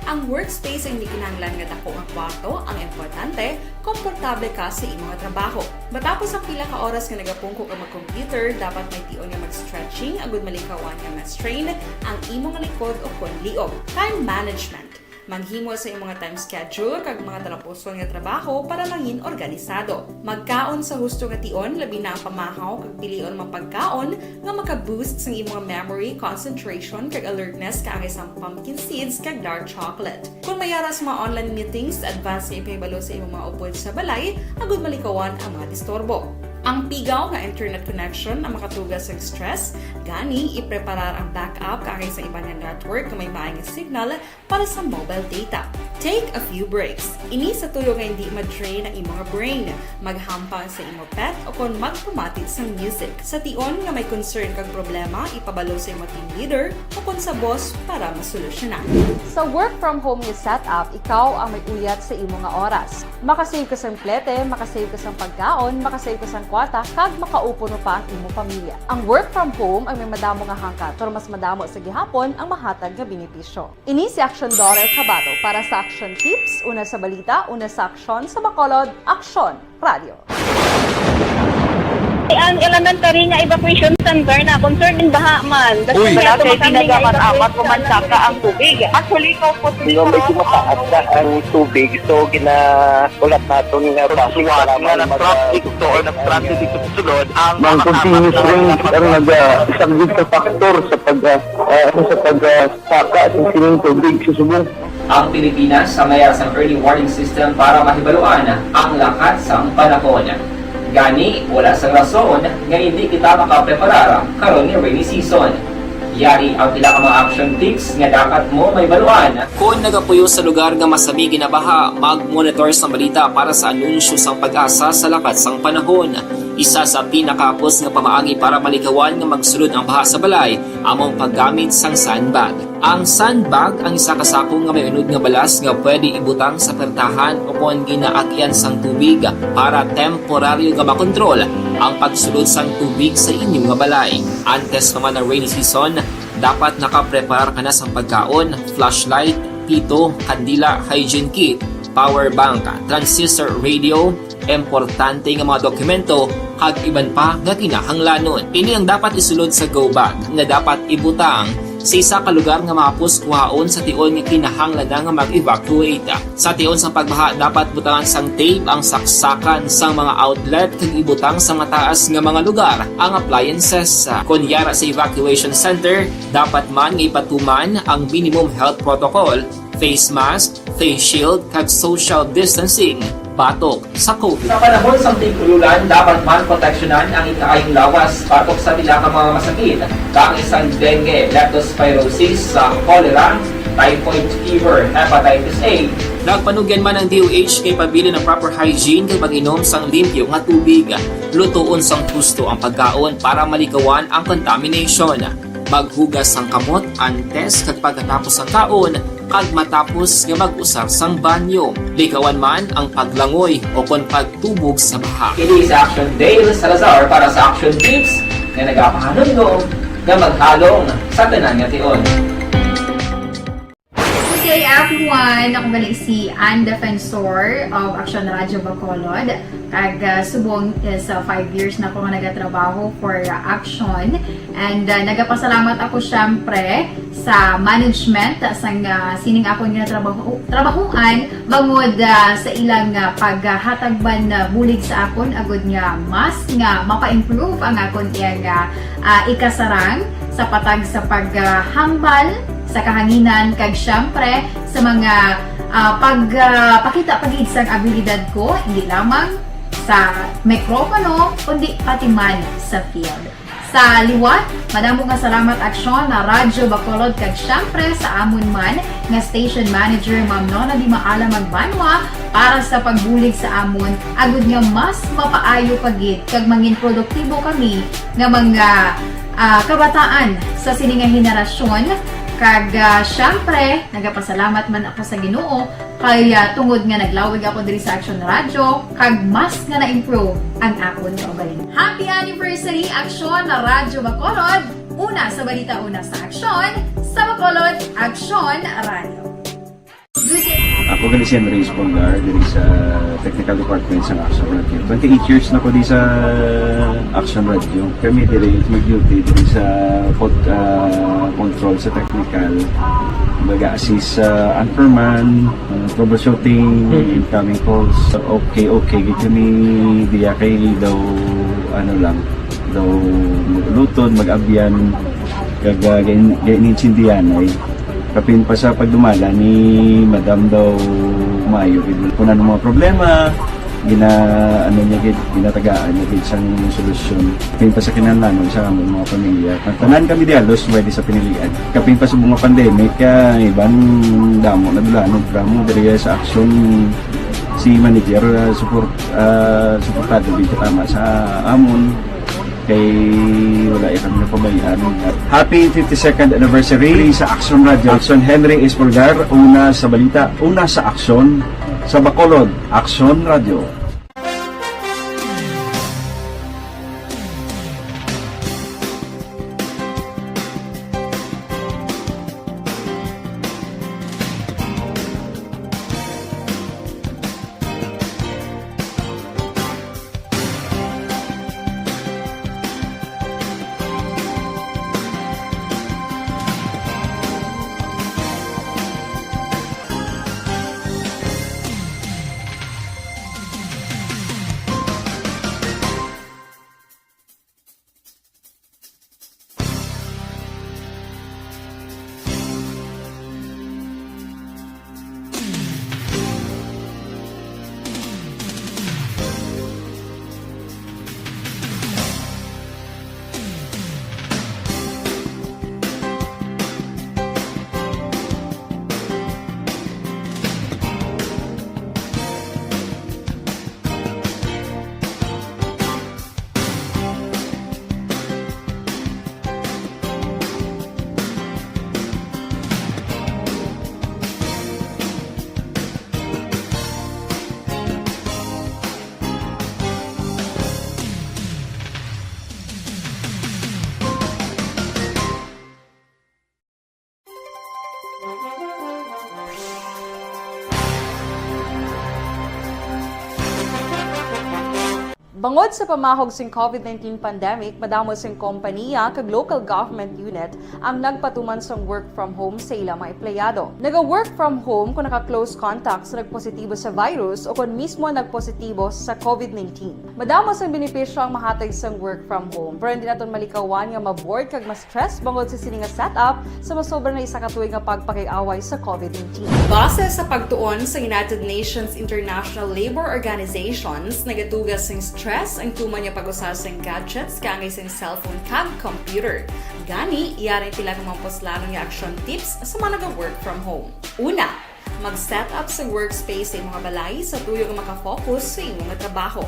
Ang workspace ang hindi kinahanglan nga dako nga kwarto, ang importante, komportable ka sa imong trabaho. Matapos ang pila ka oras nga nagapungko ka mag-computer, dapat may tion nga mag-stretching agud malikawan nga ma-strain ang imong likod o kon liog. Time management. Maghimo sa imong time schedule kag mga talapuson nga trabaho para mangin organisado. Magkaon sa husto nga tion, labi na ang pamahaw, kag pilion ang mga pagkaon nga maka-boost sang imong memory, concentration, kag alertness kaangay sang pumpkin seeds kag dark chocolate. Kung may ara sa mga online meetings, advance nga ipahibalo sa imong mga upod sa balay agud malikawan ang mga disturbo. Ang pigaw nga internet connection ang makatuga sa stress, gani ipreparar ang backup kaangay sa iban nga network nga may maayong signal para sa mobile data. Take a few breaks. Ini sa tuyo nga hindi ma-drain ang imong brain. Maghampang sa imo pet o kon magpamati sang music. Sa tion nga may concern kag problema, ipabalo sa imo team leader o kon sa boss para masolusyonan. Sa work from home nga setup, ikaw ang may uyat sa imo nga oras. Makasave ka sang plete, makasave ka sang pagkaon, makasave ka sang kwarta, kag makaupod pa ang imo pamilya. Ang work from home ang may madamo nga hangkat, pero mas madamo sa gihapon ang mahatag nga benepisyo. Ini si Action Daughter Kabato para sa Action Tips, una sa balita, una sa aksyon, sa Bacolod, Aksyon Radio. Ang elementary nga evacuation center na concerned in baha man. Uy. Wala kay tinaga man amat ko man saka ang tubig. Actually, ko po. Di ba may tumataas na ang tubig, so ginaulat naton nga traffic para nga mag- nag-traffic to or nag-traffic dito sa sulod ang mga continuous rain ang naga-, isa gid ka factor sa pag, ah, ah, sa pag, ah, saka sa sining tubig sa subong. Ang Pilipinas sa mayar sang early warning system para mahibaluan ang lakat sang panahon. Gani, wala sang rason nga hindi kita makapreparar karon nga rainy season. Yari ang pila ka mga action tips nga dapat mo mahibaluan. Kon nagapuyo sa lugar nga masami ginabaha, mag-monitor sa balita para sa anunsyo sang PAGASA sa lakat sang panahon. Isa sa pinakahapos nga pamaagi para malikawan nga magsulod ang baha sa balay amo ang paggamit sang sandbag. Ang sandbag ang isa ka sako nga may unod nga balas nga pwede ibutang sa pertahan o kon ginaagyan sang tubig para temporaryo nga makontrol ang pagsulod sang tubig sa inyo nga balay. Antes pa man ang rainy season, dapat nakapreparar ka na sang pagkaon, flashlight, pito, kandila, hygiene kit, power bank, transistor radio, importante nga mga dokumento, kag iban pa nga kinahanglanon. Ini ang dapat isulod sa go bag nga dapat ibutang sa isa ka lugar nga mahapos kuhaon sa tion nga kinahanglan na nga mag-evacuate. Sa tion sang pagbaha, dapat butangan sang tape ang saksakan sang mga outlet kag ibutang sa mataas nga mga lugar ang appliances. Kon yara sa evacuation center, dapat man nga ipatuman ang minimum health protocol, face mask, face shield, kag social distancing. batok sa COVID. Sa panahon sang tig-ululan, dapat man proteksyonan ang ikaayong lawas batok sa pila ka mga masakit, kaangay sang dengue, leptospirosis, sa cholera, typhoid fever, hepatitis A. Nagpanugyan man ang D O H kay pabilin ang proper hygiene kag pag-inom sang limpyo nga tubig. Lutoon sang husto ang pagkaon para malikawan ang contamination. Maghugas sang kamot antes kag pagkatapos sang kaon, kag matapos nga mag-usar sang banyo. Likawan man ang paglangoy o kon pagtubog sa baha. Ini si Action Dale Salazar para sa Action Tips nga nagapahanumdom nga maghalong sa tanan nga tion. Good day, everyone! Ako gali si Ann Defensor of Action Radio Bacolod. Kag ah, subong is ah, five years na ako nga nagatrabaho for ah, Action. And ah, nagapasalamat ako syempre sa management sang ah, sining akon nga trabaho, trabahuan bangod ah, sa ilang ah, paghatag man ah, bulig sa akon agud nga mas nga mapa-improve ang akon iyang ah, ah, ikasarang sa patag sa paghambal sa kahanginan kag syempre sa mga ah, pagpakita pa gid sang abilidad ko, hindi lamang sa mikropono, kundi pati man sa field. Sa liwat, madamo nga salamat Aksyon na Radyo Bacolod kag syempre sa amon man nga station manager, Ma'am Nona Di Maala Magbanwa, para sa pagbulig sa amon, agud nga mas mapaayo pa gid kag mangin produktibo kami nga mga ah, kabataan sa sini nga henerasyon. Kag ah, syempre, nagapasalamat man ako sa Ginoo kay ah, tungod nga naglawig ako diri sa Action Radio kag mas nga na-improve ang akon kaugalingon. Happy anniversary, Aksyon na Radyo Bacolod! Una sa balita, una sa aksyon, sa Bacolod, Aksyon Radio. Good day. Ako gali si Henry Espolgar diri sa Technical Department sa Action Radio. Twenty-eight years na ko di sa Action Radio. Kami diri mag-duty diri sa pod, ah, control sa technical. Mag-assist sa anchorman, ah, troubleshooting, incoming calls. Okay, okay. Gid kami diya kay daw, ano lang, daw mag-ulutod, mag-abyan, kag ah, gain- gain-intindihan ay kapin pa sa pagdumala ni Madam daw maayo gid. Kung ano mga problema, gina ano niya gid, ginatagaan niya gid sang solusyon. Kapin pa sa kinahanglanon sa among mga pamilya. Tanan kami di halos pwede sa pinilian. Kapin pa sa mga pandemic, kaya iban damo na dulanog damo diri sa aksyon si manager, ah, support ah, suportado gid katama sa amon kay wala ya kami napabayaan. Happy fifty-second anniversary sa Action Radio. Action Henry Espolgar, una sa balita, una sa aksyon, sa Bacolod, Action Radio. Bangod sa pamahog sing COVID nineteen pandemic, madamo sing kompaniya kag local government unit ang nagpatuman sang work from home sa ilang mga empleyado. Naga-work from home kung naka-close contact sa nagpositibo sa virus o kon mismo nagpositibo sa COVID nineteen. Madamo sang benepisyo ang mahatag sang work from home, pero hindi naton malikawan nga ma-bored kag ma-stress bangod sa sini nga setup sa masobra na isa ka tuig nga pagpakig-away sa COVID nineteen. Base sa pagtuon sa United Nations International Labour Organizations, nagatuga sing stress ang tuman nga pag-usa sing gadgets kaangay sing cellphone kag computer. Gani, yari pila ka mga puslanon nga action tips sa mga naga-work from home. Una, mag-set up sa workspace sa imong balay sa tuyo nga makafocus sa imong trabaho.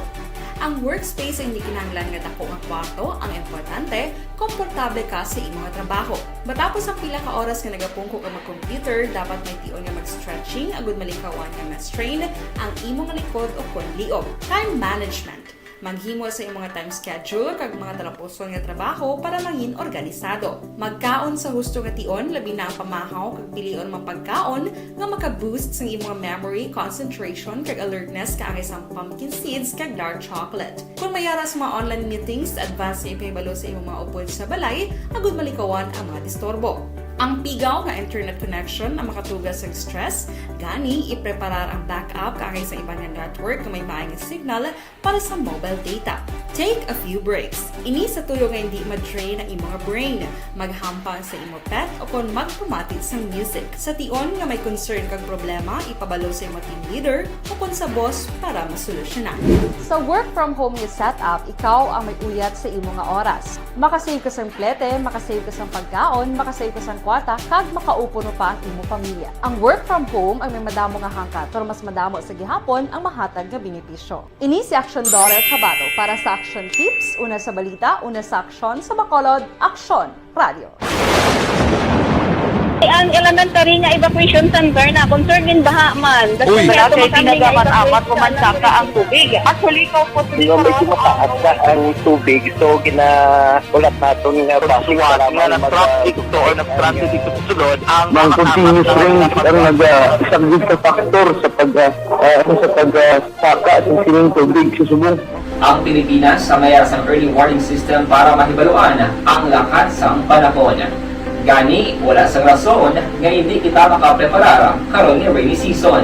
Ang workspace ay hindi kinahanglan nga dako nga kwarto ang importante, komportable ka sa imong trabaho. Matapos ang pila ka oras nga nagapungko ka mag-computer, dapat may tion nga mag-stretching agud malikawan nga ma-strain ang imong likod o kon liog. Time management. Maghimo sa imong time schedule kag mga talapuson nga trabaho para mangin organisado. Magkaon sa husto nga tion, labi na ang pamahaw kag pilion mga pagkaon nga maka-boost sang imong memory, concentration, kag alertness kaangay sang pumpkin seeds kag dark chocolate. Kung may ara sa mga online meetings, advance nga ipahibalo sa imong mga upod sa balay agud malikawan ang mga disturbo. Ang pigaw nga internet connection ang makatuga sang stress, gani ipreparar ang backup kaangay sa iban nga network nga may maayong signal para sa mobile data. Take a few breaks. Ini sa tuyo nga hindi ma-drain ang imong brain. Maghampang sa imo pet o kon magpamati sang music. Sa tion nga may concern kag problema, ipabalo sa imo team leader o kon sa boss para masolusyonan. Sa work from home nga setup, ikaw ang may uyat sa imo nga oras. Makasave ka sang plete, makasave ka sang pagkaon, makasave ka sang kwarta, kag makaupod pa ang imo pamilya. Ang work from home ang may madamo nga hangkat, pero mas madamo sa gihapon ang mahatag nga benepisyo. Ini si Action Daughter Tabato para sa Action Tips, una sa balita, una sa aksyon, sa Bacolod, Aksyon Radio. Ang elementary nga evacuation center na concerned in baha man. Uy, wala kay tinaga man amat ko man saka ang tubig. Actually, ko po. Di ba may tumataas na ang tubig, so ginaulat naton nga bakit suwat nga nag-traffic to or nag-transit dito sa sulod ang mga continuous rain ang nag-, ah, isang sa factor sa pag, ah, ah, sa pag, ah, saka sa sining tubig sa subong. Ang Pilipinas ang may sang early warning system para mahibaluan ang lakat sang panahon. Gani, wala sang rason nga hindi kita makapreparar karon nga rainy season.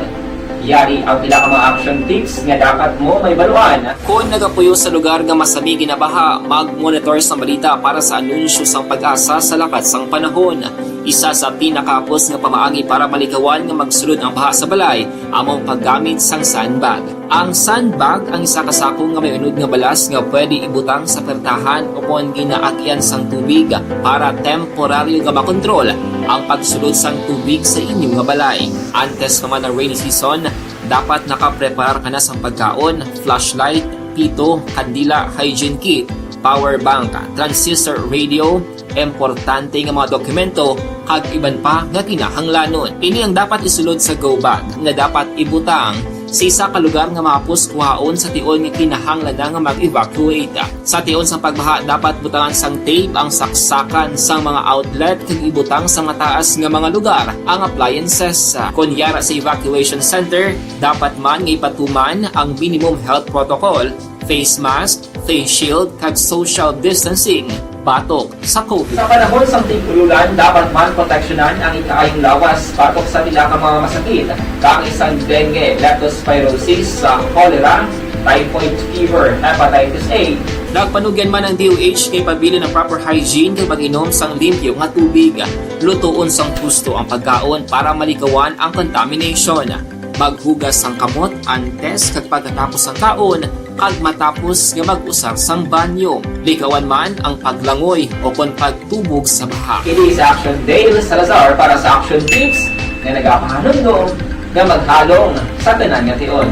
Yari ang pila ka mga action tips nga dapat mo mahibaluan. Kon nagapuyo sa lugar nga masami ginabaha, mag-monitor sang balita para sa anunsyo sang PAGASA sa lakat sang panahon. Isa sa pinakahapos nga pamaagi para malikawan nga magsulod ang baha sa balay amo ang paggamit sang sandbag. Ang sandbag ang isa ka sako nga may unod nga balas nga pwede ibutang sa pertahan o kon ginaagyan sang tubig para temporaryo nga makontrol ang pagsulod sang tubig sa inyo nga balay. Antes pa man ang rainy season, dapat nakapreparar ka na sang pagkaon, flashlight, pito, kandila, hygiene kit, power bank, transistor radio, importante nga mga dokumento, kag iban pa nga kinahanglanon. Ini ang dapat isulod sa go bag nga dapat ibutang sa isa ka lugar nga mahapos kuhaon sa tion nga kinahanglan na nga mag-evacuate. Sa tion sang pagbaha, dapat butangan sang tape ang saksakan sang mga outlet kag ibutang sa mataas nga mga lugar ang appliances. Kon yara sa evacuation center, dapat man nga ipatuman ang minimum health protocol, face mask, face shield, kag social distancing batok sa COVID. Sa panahon sang tig-ululan, dapat man proteksyonan ang ikaayong lawas batok sa pila ka mga masakit, kaangay sang dengue, leptospirosis, sa cholera, typhoid fever, hepatitis A. Nagpanugyan man ang D O H nga ipabilin ang proper hygiene kag mag-inom sang limpyo nga tubig. Lutoon sang husto ang pagkaon para malikawan ang contamination. Maghugas sang kamot antes kag pagkatapos sang kaon, kag matapos nga mag-usar sang banyo. Likawan man ang paglangoy o kon pagtubog sa baha. Kini si Action Dale Salazar para sa Action Tips nga nagapahanumdom nga maghalong sa tanan nga tion.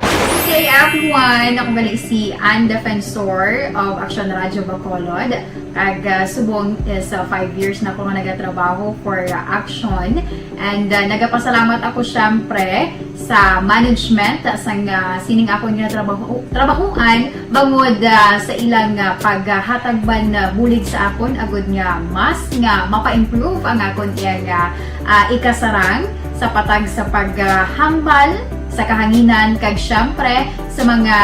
Good day, everyone. Ako gali si Ann Defensor of Action Radio Bacolod. Kag, ah, subong is, ah, five years na ko nga nagatrabaho for, ah, Action. And, ah, nagapasalamat ako, syempre, sa management, ah, sang, ah, sining akon nga trabaho, trabahoan, bangod, ah, sa ilang, ah, paghatag man, ah, bulig sa akon, agud nga mas nga mapa-improve ang akon iyang, ah, ah, ikasarang sa patag sa paghambal sa kahanginan, kag siyempre sa mga,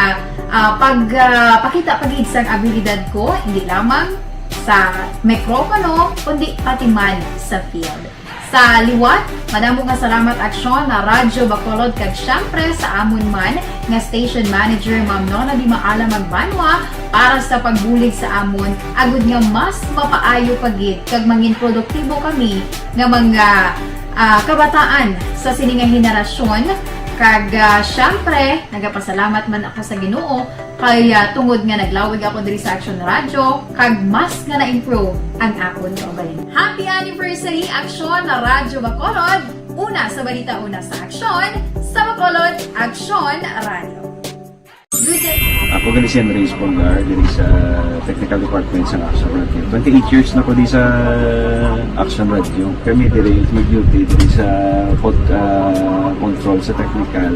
ah, pag, ah, pakita pa gid sang abilidad ko, hindi lamang sa mikropono, kundi pati man sa field. Sa liwat, madamo nga salamat, Aksyon, na Radyo Bacolod, kag siyempre sa amon man nga station manager, Ma'am Nona Di Maala Magbanwa, para sa pagbulig sa amon, agud nga mas mapaayo pa gid kag mangin produktibo kami nga mga, ah, kabataan sa sini nga henerasyon. Kag, ah, siyempre, nagapasalamat man ako sa Ginoo kay, ah, tungod nga naglawig ako diri sa Action Radio, kag mas nga na-improve ang akon kaugalingon. Happy anniversary, Aksyon na Radyo Bacolod! Una sa balita, una sa aksyon, sa Bacolod, Aksyon Radio. Good day. Ako gali si Andres Polgar, diri sa Technical Department sa Action Radio. Twenty-eight years na ko di sa Action Radio. Kami diri mag-duty diri sa pod, ah, control sa technical.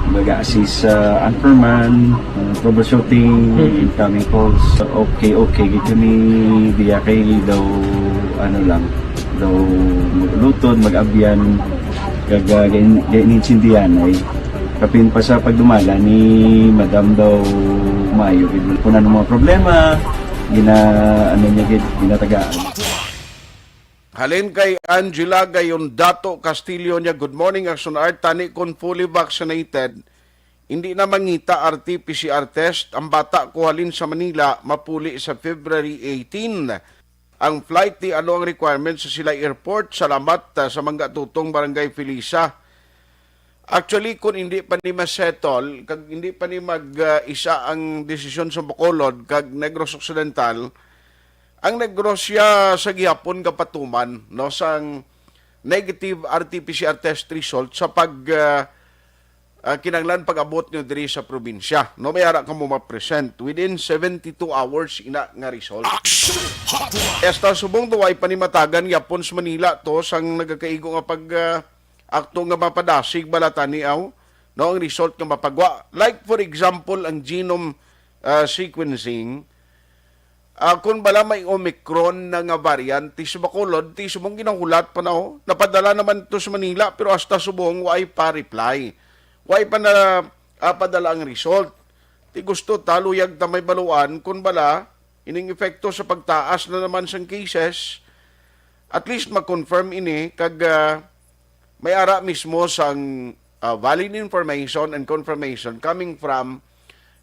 Mag-assist sa anchorman, ah, troubleshooting, incoming calls. Okay, okay. Gid kami diya kay daw, ano lang, daw maglutod, mag-abyan, kag, ah, gain-, gainintindihan ay kapin pa sa pagdumala ni Madam daw maayo gid kung ano mga problema, gina, ano niya gid, ginatagaan. Halin kay Angela Gayondato Castillo niya, "Good morning, Action Art. Tani kon fully vaccinated, hindi na mangita R T P C R test. Ang bata ko halin sa Manila, mapuli sa February eighteen. Ang flight, di ano ang requirements sa Silay Airport? Salamat, ah, sa Mangga Tutong, Barangay Felisa." Actually, kung hindi pa ni ma-settle, kag hindi pa ni mag, ah, isa ang desisyon sa Bacolod kag Negros Occidental, ang Negros siya sa gihapon kapatuman, no, sang negative R T P C R test result sa pag, ah, ah, kinahanglan pag-abot nyo diri sa probinsya, no? May ara kamo ma-present within seventy-two hours ina nga result. Action Hotline! Esta subong to, way pa ni matagan gihapon sa Manila to sang nagakaigo nga pag, ah, akto nga mapadasig bala tani aw, no, ang result nga mapagwa. Like, for example, ang genome, ah, sequencing, ah, kun bala may Omicron na nga variant, ti sa Bacolod, ti subong ginahulat pa na, oh. Napadala naman to sa Manila, pero hasta subong way pa reply. Way pa na, ah, padala ang result. Ti gusto ta luyag ta may baluan kun bala ining epekto sa pagtaas na naman sang cases. At least ma-confirm ini kag, ah, may ara mismo sang, ah, valid information and confirmation coming from,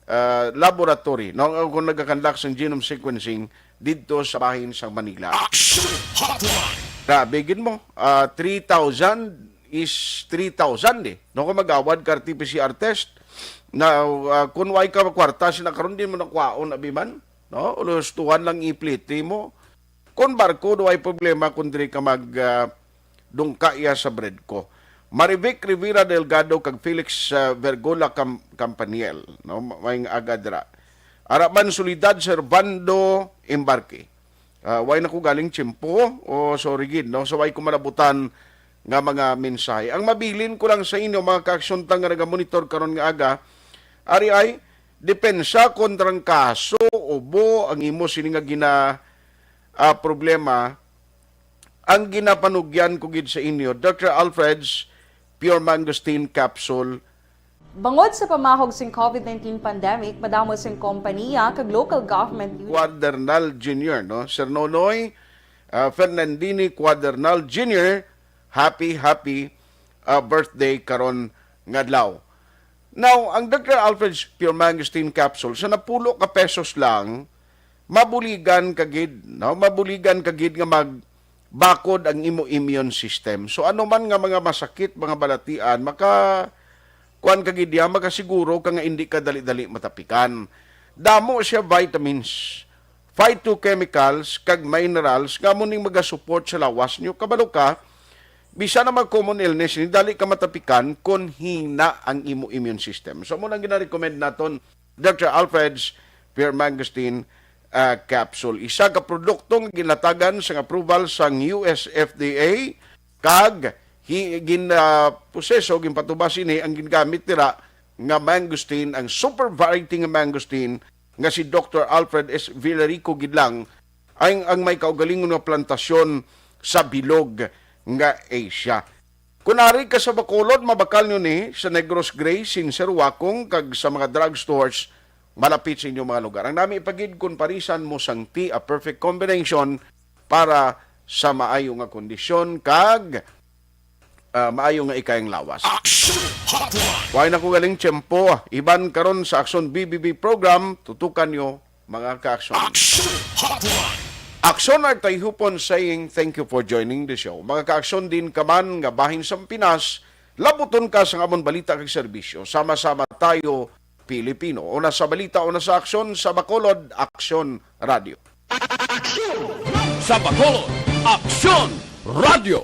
ah, laboratory, no? Kung nagakandak sang genome sequencing didto sa bahin sang Manila. Action Hotline! Grabe gid mo. Ah, three thousand is three thousand, eh. No, kung mag-awad ka R T P C R test, na, ah, kung way ka kwarta, sina karon din mo nakwaon, abi man, no? Ulos tuhan lang ipliti mo. Kung barko, do ay problema kung diri ka mag, ah, dungka iya sa bread ko. Marivic Rivera Delgado kag Felix, ah, Vergola Cam-, Campaniel, no? May aga dira. Araban Solidad Servando Embarque. Ah, way na ko galing tiyempo, o sorry gid, no? So, way ko malabutan nga mga mensahe. Ang mabilin ko lang sa inyo, mga kaaksyon ta nga nagamonitor karon nga aga, ari ay depensa kontra ang kaso, ubo, ang imo sini nga gina, ah, problema, ang ginapanugyan ko gid sa inyo, Doctor Alfred's Pure Mangosteen Capsule. Bangod sa pamahog sing COVID nineteen pandemic, madamo sing kompaniya kag local government unit. Cuadernal Junior, no? Sir Nonoy, ah, Fernandini Cuadernal Junior, happy, happy, ah, birthday karon nga adlaw. Now, ang Doctor Alfred's Pure Mangosteen Capsule, sa napulo ka pesos lang, mabuligan ka gid, no? Mabuligan ka gid nga mag bakod ang imo immune system. So, ano man nga mga masakit, mga balatian, maka, kuan ka gid diha, makasiguro ka nga indi ka dali-dali matapikan. Damo siya vitamins, phytochemicals, kag minerals nga amo ning magasupport sa lawas nyo. Kabalo ka, bisan na mag common illness ni, dali ka matapikan kon hina ang imo immune system. So, amo nang ginarecommend naton, Doctor Alfred's Pure Mangosteen, ah, Capsule. Isa ka produkto nga ginatagan sang approval sang U S F D A, kag hi-, gin, ah, proseso, ginpatubas ini ang gingamit nila nga mangosteen, ang super variety nga mangosteen nga si Doctor Alfred S. Villarico gid lang ang, ang may kaugalingon nga plantasyon sa bilog nga Asia. Kung ari ka sa Bacolod, mabakal nyo ni sa Negros Gray, Sincero Wacong, kag sa mga drugstores malapit sa inyong mga lugar. Ang nami ipagid kung parisan mo sang tea, a perfect combination para sa maayo nga kondisyon kag ah, maayo nga ikayang lawas. Action Hotline! Way na ko galing tiyempo. Iban karon sa Aksyon B B B program, tutukan nyo, mga ka-aksyon. Action Hotline! Aksyon Art Tayhupon saying, "Thank you for joining the show." Mga ka-aksyon, din ka man nga bahin sa Pinas, labuton ka sa amon balita kag serbisyo. Sama-sama tayo, Pilipino. Una sa balita, una sa aksyon, sa Bacolod, Aksyon Radio. Aksyon! Sa Bacolod, Aksyon Radio.